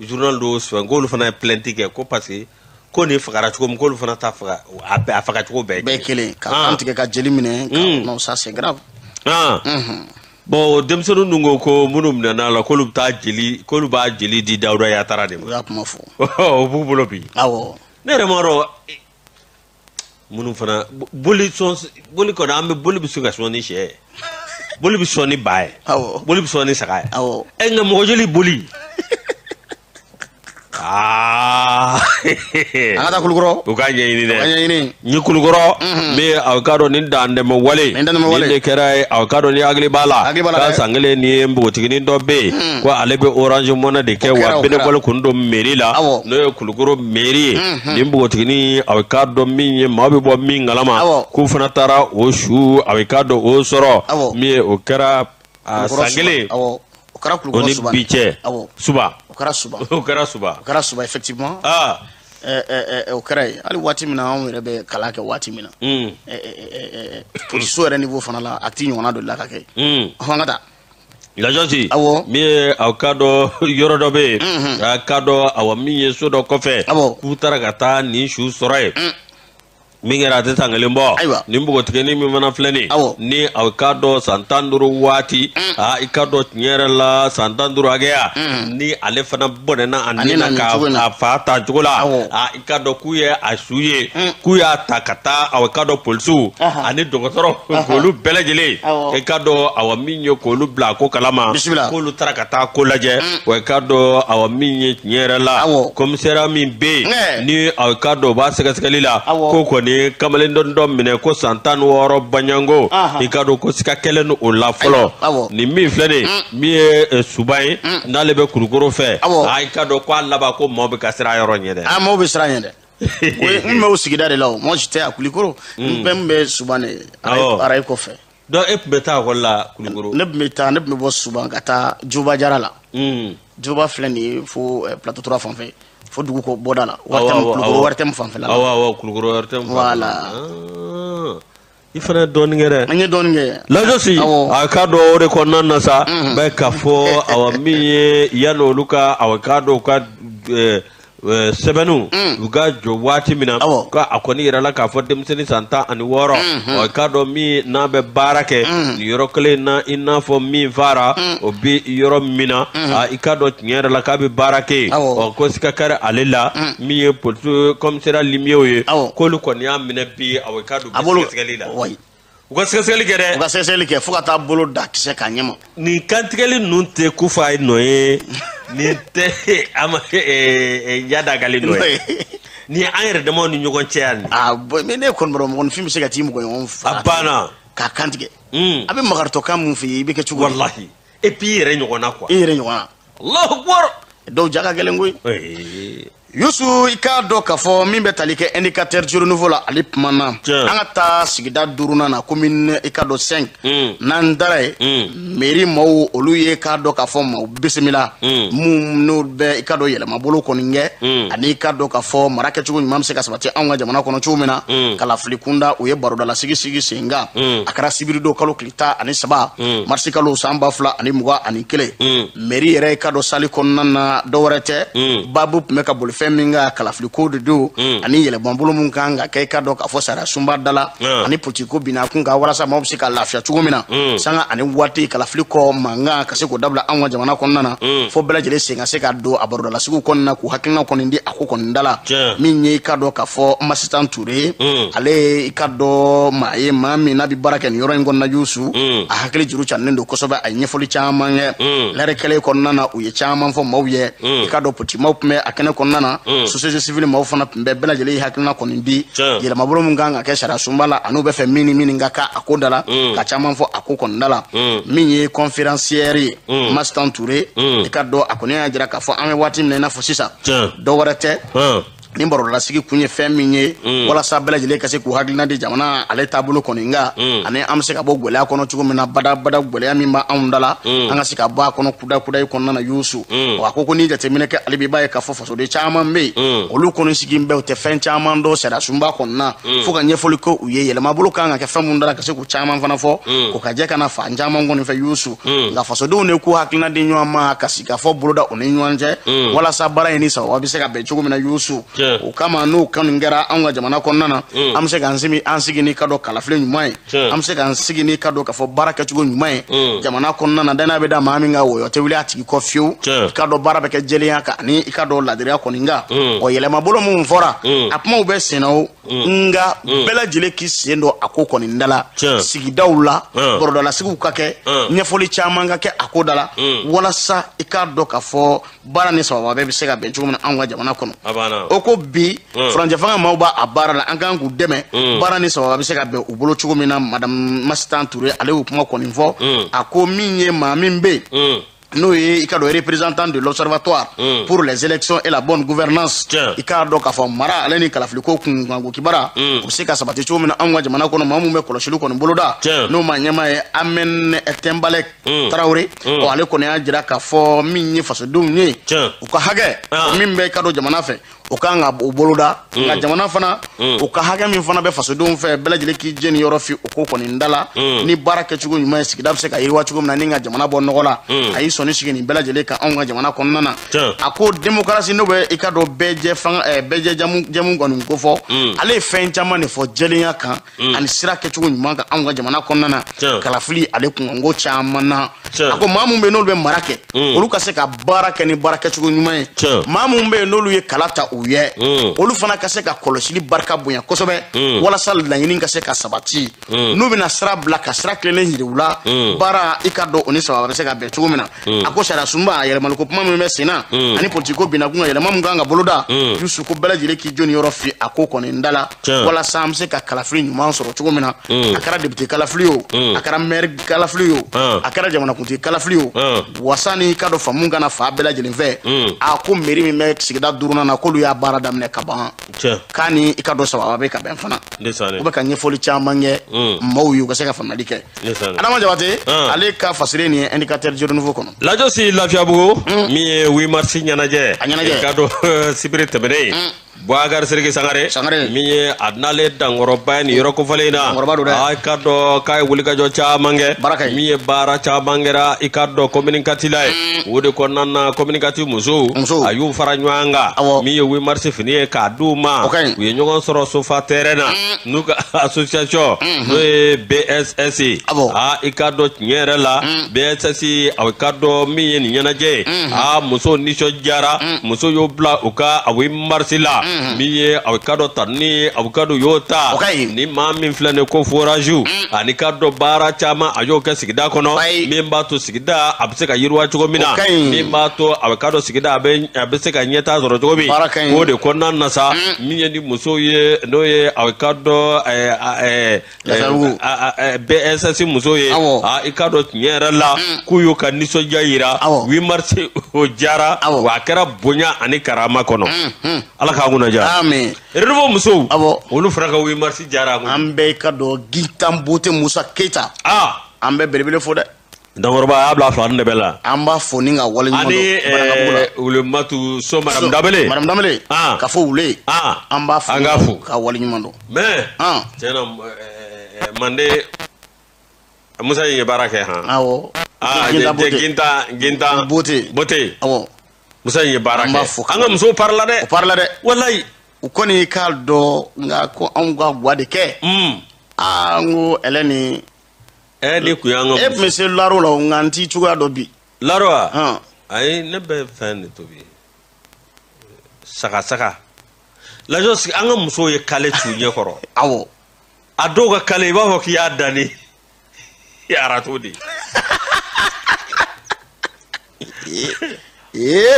journal dɔw sɛbɛn k'olu fana ye plainte kɛ ko parce que ko nin fagara cogo min, k'olu fana ta faga a faga cogo bɛɛ kelen, ka kan tigɛ ka jeli minɛ. Non, ça c'est grave. Bon, denmisɛnninw dun ko minnu minɛna a la, k'olu bɛ taa jeli, k'olu b'a jeli di Dawuda Yatara de ma. U y'a kuma fɔ. O b'u bolo bi. Awɔ. Ne yɛrɛ m'a dɔn minnu fana boli boli kɔni, an bɛ boli bɛ se ka sɔn ni sɛ ye, boli bɛ sɔn ni ba ye, boli bɛ sɔn ni saga ye. Nka mɔgɔ jeli boli. An ka taa Kulukɔrɔ. U k'a ɲɛɲini dɛ. U k'a ɲɛɲini. Ni Kulukɔrɔ, min aw ka dɔn nin dantɛmɛ wale. Nin dantɛmɛ wale. Nin de kɛra ye, aw ka dɔn ni hakili b'a la. Hakili b'a la dɛ. K'a san kelen ni ye npogotiginin dɔ bɛ yen. Ko ale bɛ Orange Money de kɛ, wa bénévole kun don mairie la. N'o ye Kulukɔrɔ mairie ye. Nin npogotiginin aw ka dɔn min ye maaw bɛ bɔ min kalama. K'u fana taara o su aw ka dɔn o sɔrɔ. Min ye o kɛra san kelen. O kɛra Kulukɔrɔ Suba. O ni bi cɛ. Suba. O kɛra Suba. O kɛra Suba. O kɛra Suba effectivement. O kɛra yen. Hali waati min na anw yɛrɛ bɛ kalan kɛ waati min na. Polisiso yɛrɛ niveau fana la, acte ɲɔgɔnna dɔ la ka kɛ. An ka taa. Lajɔsi. Awɔ. Min ye aw ka dɔn yɔrɔ dɔ bɛ yen. A ka dɔn awɔ min ye so dɔ kɔfɛ. K'u taara ka taa nin su sɔrɔ yen. Min kɛra a tɛ san kelen bɔ. Nin npogotiginin min fana filɛ nin ye, ni aw ka dɔn san 15 waati, i ka dɔn tiɲɛ yɛrɛ la san 15 hakɛya, ni ale fana bɔnɛna a ni na k'a fa ta cogo la, i ka dɔn k'u ye a su ye, k'u y'a ta ka taa aw ka dɔn polisiw ani dɔgɔtɔrɔ k'olu bɛɛ lajɛlen, i ka dɔn awa min ye k'olu bila a ko kalama, k'olu taara ka taa ko lajɛ, wa i ka dɔn awa min ye tiɲɛ yɛrɛ la, commissariat min bɛ yen ni aw ka dɔn o b'a sɛgɛsɛgɛli la, ko kɔni kamalen dɔ minɛ ko san 16 baɲango, i ka dɔn ko sika kɛlen o la fɔlɔ. Nin min filɛ nin min ye Suba ye, n'ale bɛ Kulukɔrɔ fɛ, i ka dɔn k'a laban ko maaw bɛ ka siran yɔrɔ ɲɛ dɛ. Maaw bɛ siran ɲɛ dɛ. Oui, n bɛ o sigida de la o. Moi j'étais à Kulikoro. N bɛɛ bɛ Suban de arayi kɔfɛ. Donc e tun bɛ taa ekɔli la Kulikoro? Ne tun bɛ taa, ne tun bɛ bɔ Suban ka taa Juba Jara la. Juba filɛ nin ye fo Plateau 3 fan fɛ, fo dugu kɔ bɔda la. Kulikoro ORTM fanfɛla la. Awɔ awɔ, Kulikoro ORTM. Voilà. I fana ye dɔɔnin kɛ dɛ. An ye dɔɔnin kɛ. Lajosi a ka dɔn o de kɔnɔna na sa, bɛ k'a fɔ awa min ye yanni olu ka awa k'a dɔn u ka sɛbɛnniw u ka jɔ waati min na, ko a kɔni yɛrɛ la k'a fɔ denmisɛnnin san 16 ɔ k'a dɔn min n'a bɛ baara kɛ nin yɔrɔ kelen in na, i n'a fɔ min fara o bɛ yɔrɔ min na, i k'a dɔn tiɲɛ yɛrɛ la k'a bɛ baara kɛ yen, ɔ ko siga kɛra ale la min ye polisi commissariat limiyew ye, k'olu kɔni y'a minɛ bi, awɔ k'a dɔn u bɛ sɛgɛsɛgɛli la. U ka sɛgɛsɛgɛli kɛ dɛ. U ka sɛgɛsɛgɛli kɛ fo ka taa bolo da kisɛ k'a ɲɛma. Nin kantigɛli ninnu tɛ kufa ye nɔ ye, nin tɛ a ma yadagali nɔ ye. Nin ye an yɛrɛ damaw ni ɲɔgɔn cɛ yan. Ah bon, mais ne kɔni b'a dɔn mɔgɔninfin bɛ se ka t'i mɔgɔ ɲɔgɔn faga. A banna. K'a kantigɛ. A bɛ makaritɔkan mun f'i ye, i bɛ kɛ cogo di? Walahi. Et puis i yɛrɛ ɲɔgɔnna quoi. I yɛrɛ ɲɔgɔnna. Allahu akbar. Dɔw ja ka gɛlɛn koyi. Yusu, i k'a dɔn k'a fɔ min bɛ tali kɛ indicateur du renouveau la, ale kumana. An ka taa sigida 5nan na, commune i k'a dɔn 5. N'an taara yen, mairie maaw olu ye k'a dɔn k'a fɔ maaw bisimila. Mun n'o bɛ i k'a dɔn yɛlɛmabolo kɔni kɛ, ani i k'a dɔn k'a fɔ mara kɛcogo ɲuman bɛ se ka sabati anw ka jamana kɔnɔ cogo min na. Kalafili kunda u ye barodalasigi sigi sen kan. A kɛra sibiridon kalo tile 13, marisi kalo san 2021. Mairie yɛrɛ i k'a dɔn sali kɔnɔna na, dɔwɛrɛ tɛ, baabu tun bɛ ka boli fɛn min ka kalafili ko de don, ani yɛlɛmabolo mun kan ka kɛ i ka dɔn k'a fɔ sariya sunba da la, ani politiki ko binna kun kan walasa maaw bɛ se ka lafiya cogo min na, sanga ani waati kalafili kɔ mankan ka se k'o dabila anw ka jamana kɔnɔna na, fo bɛɛ lajɛlen sen ka se ka don a barodalasigiw kɔnɔna na k'u hakilina kɔni di a ko kɔni da la. Min ye i ka dɔn k'a fɔ Masitan Ture, ale ye i ka dɔn maa ye, maa min n'a bɛ baara kɛ nin yɔrɔ in kɔnɔna Yusu, a hakili juru cannen don kosɛbɛ, a ye ɲɛfɔli caman kɛ lɛrɛ kɛlen kɔnɔna na, u ye caman fɔ maaw ye, i ka dɔn politikimaw tun bɛ a kɛnɛ kɔnɔna na, société civile maaw fana tun bɛ, bɛɛ lajɛlen ye hakilina kɔni di yɛlɛmabolo min kan ka kɛ sariya sunba la, an'u bɛ fɛ min ni min ka kɛ a ko da la, ka caman fɔ a ko kɔni da la. Min ye conférencière ye Masitan Ture, i ka dɔn a kɔni y'a jira k'a fɔ an bɛ waati min na i n'a fɔ sisan, dɔwɛrɛ tɛ, ni barodalasigi kun ye fɛn min ye walasa bɛɛ lajɛlen ka se k'u hakilina di jamana ale taabolo kɔni kan, ani an bɛ se ka bɔ gɛlɛya kɔnɔ cogo min na, badabada gɛlɛya min b'anw da la, an ka se ka bɔ a kɔnɔ kuda kudayi kɔnɔna na Yusu. A ko ko n'i jateminɛ kɛ ale bi, i b'a ye k'a fɔ fasoden caman bɛ yen, olu kɔni sigi bɛɛ u tɛ fɛn caman dɔn sariya sunba kɔnɔna, fo ka ɲɛfɔli kɛ u ye yɛlɛmabolo kan ka kɛ fɛn mun da la, ka se k'u caman fana fɔ, k'o ka jɛ ka na fan caman kɔni fɛ Yusu. Nka fasodenw de k'u hakilina di ɲɔgɔn ma ka sigi ka fɔ boloda u ni ɲɔgɔn cɛ, walasa baara in ni sababu bɛ se ka bɛn cogo min na Yusu. O kama n'o kɔni kɛra anw ka jamana kɔnɔna na, an bɛ se k'an sigi n'i ka dɔn kalafili ɲuman ye, an bɛ se k'an sigi n'i ka dɔn k'a fɔ baara kɛcogo ɲuman ye jamana kɔnɔna na, danaya bɛ da maa min kan, wɔyɔ tɛ wuli a tigi kɔ fiyewu, i ka dɔn baara bɛ kɛ jɛlenya kan ani i ka dɔn ladiriya kɔni kan. O yɛlɛmabolo minnu fɔra, a kumaw bɛ sen na o, nka bɛɛ lajɛlen k'i sen don a ko kɔni da la, sigidaw la, barodalasigiw ka kɛ, ɲɛfɔli caman ka kɛ a ko da la, walasa i k'a dɔn k'a fɔ baara ni sababa bɛɛ bɛ se ka bɛn cogo min na anw ka jamana kɔnɔ. O ko bi furancɛ fanga maaw b'a a baara la, an kan k'u dɛmɛ, baara ni sababa bɛ se ka bɛn u bolo cogo min na. Madame Masitan Ture ale y'o kuma kɔni fɔ, a ko min ye maa min bɛ yen n'o ye i ka dɔn représentant de l'observatoire pour les élections et la bonne gouvernance, i k'a dɔn k'a fɔ mara ale ni kalafiliko kunkanko kibara u bɛ se ka sabati cogo min na anw ka jamana kɔnɔ, maa mun bɛ kɔlɔsili kɔni boloda, n'o maa ɲɛmaa ye Amen Tɛnbalɛ Tarawele, ɔ ale kɔni y'a jira k'a fɔ min ye fasodenw ye, u ka hakɛ min bɛ i ka dɔn jamana fɛ, o kan ka o boloda, nka jamana fana o ka hakɛ min fana bɛ fasodenw fɛ, bɛɛ lajɛlen k'i jeni yɔrɔ fi o ko kɔni da la, ni baara kɛcogo ɲuman ye sigida bɛ se ka yiriwa cogo min na, ni ka jamana bɔ nɔgɔ la, a y'i sɔnni sigi nin bɛɛ lajɛlen kan anw ka jamana kɔnɔna na. A ko démocratie n'o bɛ i ka dɔn bɛɛ jɛ fanga bɛɛ jɛ jamu kɔni ko fɔ, ale ye fɛn caman de fɔ jɛlenya kan ani sira kɛcogo ɲuman kan anw ka jamana kɔnɔna na, kalafili ale kunkanko caman na. A ko maa mun bɛ yen n'olu bɛ mara kɛ, olu ka se ka baara kɛ ni baara kɛcogo ɲuman ye, maa mun bɛ yen n'olu ye kala ta u ye, olu fana ka se ka kɔlɔsili barika bonya kosɛbɛ, walasa laɲini ka se ka sabati, n'u bɛna sira bila ka sira tilennen yira u la, baara i ka dɔn o ni sababa bɛ se ka bɛn cogo min na. A ko sariya sunba a yɛlɛmaliko kuma min bɛ sen na, ani politiki ko binna kun kan yɛlɛma min kan ka boloda, Yusu ko bɛɛ lajɛlen k'i jɔ nin yɔrɔ fi a ko kɔni da la, walasa an bɛ se ka kalafili ɲuman sɔrɔ cogo min na. A kɛra député kalafili o, a kɛra maire kalafili o, a kɛra jamanakuntigi kalafili o, wasa ni i ka dɔn faamu kana fa bɛɛ lajɛlen fɛ. A ko mairie min bɛ sigida 5nan na, k'olu y'a baara daminɛ ka ban k'a ni i ka dɔn sababa bɛ ka bɛn fana u bɛ ka ɲɛfɔli caman kɛ maaw ye u ka se ka faamuyali kɛ Adama Jabate ale ka fasiri nin ye indicateur du renouveau kɔnɔ Lajɔsi Lafiyabugu min ye 8 mars ɲɛnajɛ i ka dɔn sibiri tɛmɛnen Boubacar Sidiki Sangare min ye a n'ale dankɔrɔba ye nin yɔrɔ kofɔlen in na a ka dɔn k'a ye wulikajɔ caman kɛ min ye baara caman kɛra i ka dɔn commune 4 la ye o de kɔnɔna na commune 4 musow a y'u fara ɲɔgɔn kan min ye 8 mars fini ye k'a d'u ma u ye ɲɔgɔn sɔrɔ sofa terrain na n'u ka association n'o ye BSS ye a i ka dɔn tiɲɛ yɛrɛ la BSS a ka dɔn min ye nin ɲɛnajɛ ye a musow nisɔndiyara musow y'o bila u ka 8 mars la min ye a ka dɔn tanuni a ka dɔn y'o ta ni maa min filɛ nin ko forage ani ka dɔn baara caman a y'o kɛ sigida kɔnɔ min b'a to sigida a bɛ se ka yiriwa cogo min na min b'a to a ka dɔn sigida a bɛ se ka ɲɛtaa sɔrɔ cogo min o de kɔnɔna na sa min ye ni musow ye n'o ye a ka dɔn BSS musow ye i ka dɔn tiɲɛ yɛrɛ la k'u y'u ka nisɔndiya yira 8 mars o diyara wa a kɛra bonya ani karama kɔnɔ ala k'an kunna diya amin renouveau musow olu fana ka 8 mars diyara an bɛɛ ka dɔn Gintan Bote Musa Keita an bɛ belebele fo dɛ dankɔrɔba a y'a bila fila de bɛ la an b'a fo ni ka waleɲuman dɔn ani Wulematu So madame Dabele madame Dabele ka fɔ wule an b'a fo ka waleɲuman dɔn mais tiɲɛ na Mande Musa ye baara kɛ han awɔ Gintan Bote awɔ Musa ye baara kɛ an ka musow parila dɛ o parila dɛ walayi u kɔni k'a dɔn nka ko anw ka guwa de kɛ aa n ko ɛlɛ ni ni kun y'an ka e tun bɛ se laro la nka n t'i cogoya dɔn bi laro wa ayi ne bɛ fɛn de tobi saga saga lajɔ an ka musow ye kale t'u ɲɛ kɔrɔ awɔ a dɔw ka kale i b'a fɔ k'i y'a da ni arato de ye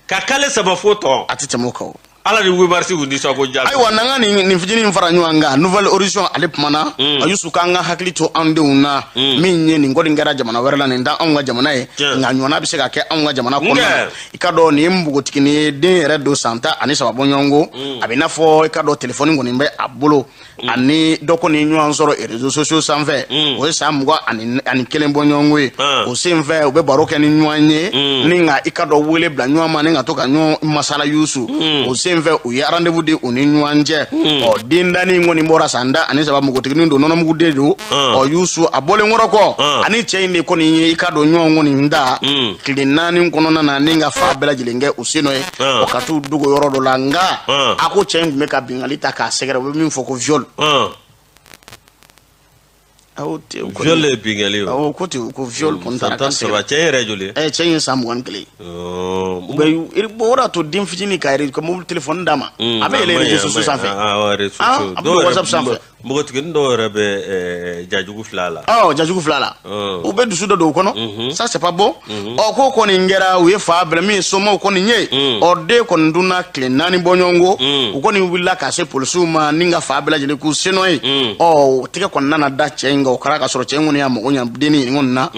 ka kale saba fo tɔn a tɛ tɛmɛ o kan o ala ni 8 mars u nisɔnko jaabi ayiwa n'an ka nin fitinin fara ɲɔgɔn kan nouvelle horizon ale kumana a Yusu k'an ka hakili to an denw na min ye nin kɔni kɛra jamana wɛrɛ la nin t'anw ka jamana ye nka ɲɔgɔnna bɛ se ka kɛ anw ka jamana kɔnɔna na i ka dɔn nin ye npogotiginin ye den yɛrɛ don san 13 bɔ ɲɔgɔn ko a bɛ i n'a fɔ i ka dɔn telefɔni kɔni bɛ a bolo ani dɔ kɔni ɲɔgɔn sɔrɔ réseaux sociaux sanfɛ o ye san 21 bɔ ɲɔgɔn ko ye o senfɛ u bɛ baro kɛ ni ɲɔgɔn ye ni nka i ka dɔn wele bila ɲɔgɔn ma ni ka to ka ɲɔgɔn masala Yusu o senfɛ u ye rendez-vous di u ni ɲɔgɔn cɛ ɔ den danni kɔni bɔra san 13 npogotiginin don nɔnɔmuguden don ɔ Yusu a bɔlen kɔrɔ kɔ ani cɛ in de kɔni ye i ka dɔn ɲɔgɔn kɔni da tile 4 kɔnɔna na ni ka fa bɛɛ lajɛlen kɛ u sen nɔ ye ɔ ka t'u dogo yɔrɔ dɔ la nka a ko cɛ in tun bɛ ka binkanni ta k'a sɛgɛrɛ u bɛ min fɔ ko viol viol ye binkanni ye awɔ ko ten ko viol kɔni taara ka sɛgɛrɛ cɛ yɛrɛ joli ye cɛ in ye san 21 ye o de y'a to den fitinin ka mobili telefɔni d'a ma a bɛ yɛlɛ réseaux sociaux sanfɛ a bɛ WhatsApp sanfɛ npogotiginin dɔw yɛrɛ bɛ jajugu fila la jajugu fila la u bɛ dusu dɔ don o kɔnɔ ça c'est pas bon ɔ ko kɔni kɛra u ye fa bila min ye somaw kɔni ye ɔ den kɔni dunna tile 4 bɔ ɲɔgɔn ko u kɔni wulila ka se polisiw ma ni ka fa bɛɛ lajɛlen k'u sen nɔ ye ɔ tigɛ kɔni nana da cɛ in kan o kɛra ka sɔrɔ cɛ in kɔni y'a mago ɲa dennin in kɔni na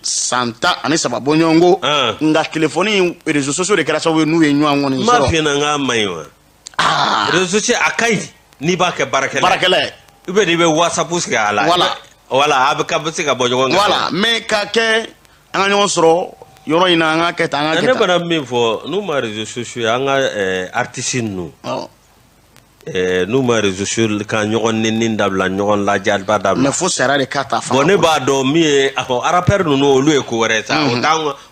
san 13 bɔ ɲɔgɔn ko nka telefɔni réseaux sociaux de kɛra sababu ye n'u ye ɲɔgɔn kɔni sɔrɔ. N b'a f'i ɲɛna n k'a man ɲi wa réseaux sociaux a ka ɲi n'i b'a kɛ baarakɛla ye ou bien n'i bɛ WhatsApp sigi a la voilà a bɛ se ka bɔ ɲɔgɔn kan voilà mais ka kɛ an ka ɲɔgɔn sɔrɔ yɔrɔ in na an ka kɛ tan an ka kɛ tan ne bana min fɔ n'u ma réseaux sociaux an ka artistes ninnu n'u ma réseaux sociaux ka ɲɔgɔn nɛni dabila ɲɔgɔn lajaba dabila mais fo sariya de ka ta fan bon ne b'a dɔn min ye a fɔ rappeur ninnu olu ye ko wɛrɛ ye sa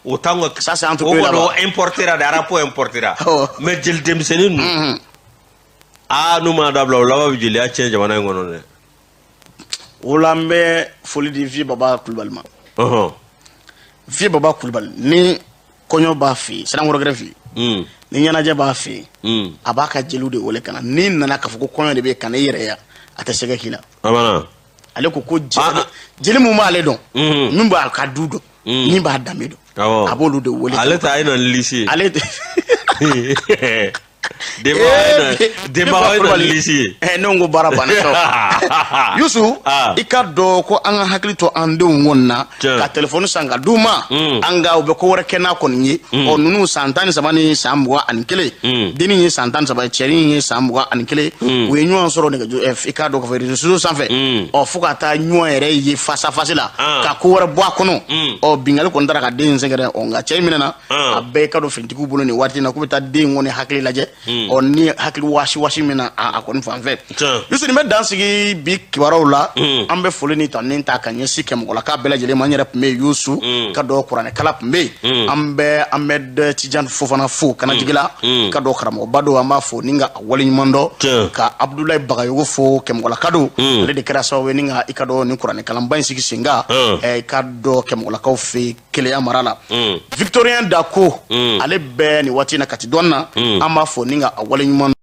o t'anw ka ça c'est entre eux là-bas o kɔni o importera de rap importera mais jeli denmisɛnnin ninnu n'u m'a dabila o laban bɛ jeliya tiɲɛ jamana in kɔnɔ dɛ. O la n bɛ foli di Vieux Baba Kulubali ma. Vieux Baba Kulubali ni kɔɲɔ b'a fɛ yen Sanankɔrɔ gɛrɛ fɛ yen ni ɲɛnajɛ b'a fɛ yen a b'a ka jeliw de wele ka na n'i nana k'a fɔ ko kɔɲɔ de bɛ yen ka na i yɛrɛ ya a tɛ sɛgɛ k'i la. Ale ko ko jeli mun b'ale dɔn min b'a ka du dɔn min b'a danbe dɔn a b'olu de wele. Ale ta a ye na ni lisi ye. Ale tɛ. Denba ye na lisi ye. Ne ko baara banna sa. Yusu, i ka dɔn ko an ka hakili to an denw kɔni na ka telefɔni san ka d'u ma, an ka u bɛ ko wɛrɛ kɛ n'a kɔni ye. Ɔ ninnu san 13 ni san 21, dennin ye san 13 ye, cɛnin ye san 21, u ye ɲɔgɔn sɔrɔ nɛgɛjuru, i ka dɔn k'a fɔ réseaux sociaux sanfɛ. Ɔ fo ka taa ɲɔgɔn yɛrɛ ye face à face la, ka ko wɛrɛ bɔ a kɔnɔ. Ɔ bingali kɔni taara ka den in sɛgɛrɛ. Ɔ nka cɛ in minɛna, a bɛɛ i ka dɔn finitigiw bolo nin waati in na, k'u bɛ taa den kɔni hakili lajɛ. Ɔ ni hakili wasi min na a kɔni fan fɛ. Yusu, nin bɛ dan sigi bi kibaruyaw la. An bɛ foli ni tanuni ta ka ɲɛsin kɛmɔgɔlaka bɛɛ lajɛlen ma. An yɛrɛ tun bɛ yen, Yusu ka dɔn kuranɛkala tun bɛ yen. An bɛ Ahmed Tidiane Fofana fo kanajigila, ka dɔn karamɔgɔba don, an b'a fo ni ka a waleɲuman dɔn, ka Abdoulaye Bagayogo fo kɛmɔgɔlaka don, ale de kɛra sababu ye ni ka i ka dɔn ni kuranɛkalanba in sigi sen kan, i ka dɔn kɛmɔgɔlakaw fɛ Keleya mara la. Victorien Dako, ale bɛ nin waati in na Kati dɔn na, an b'a fo ni ka a waleɲuman.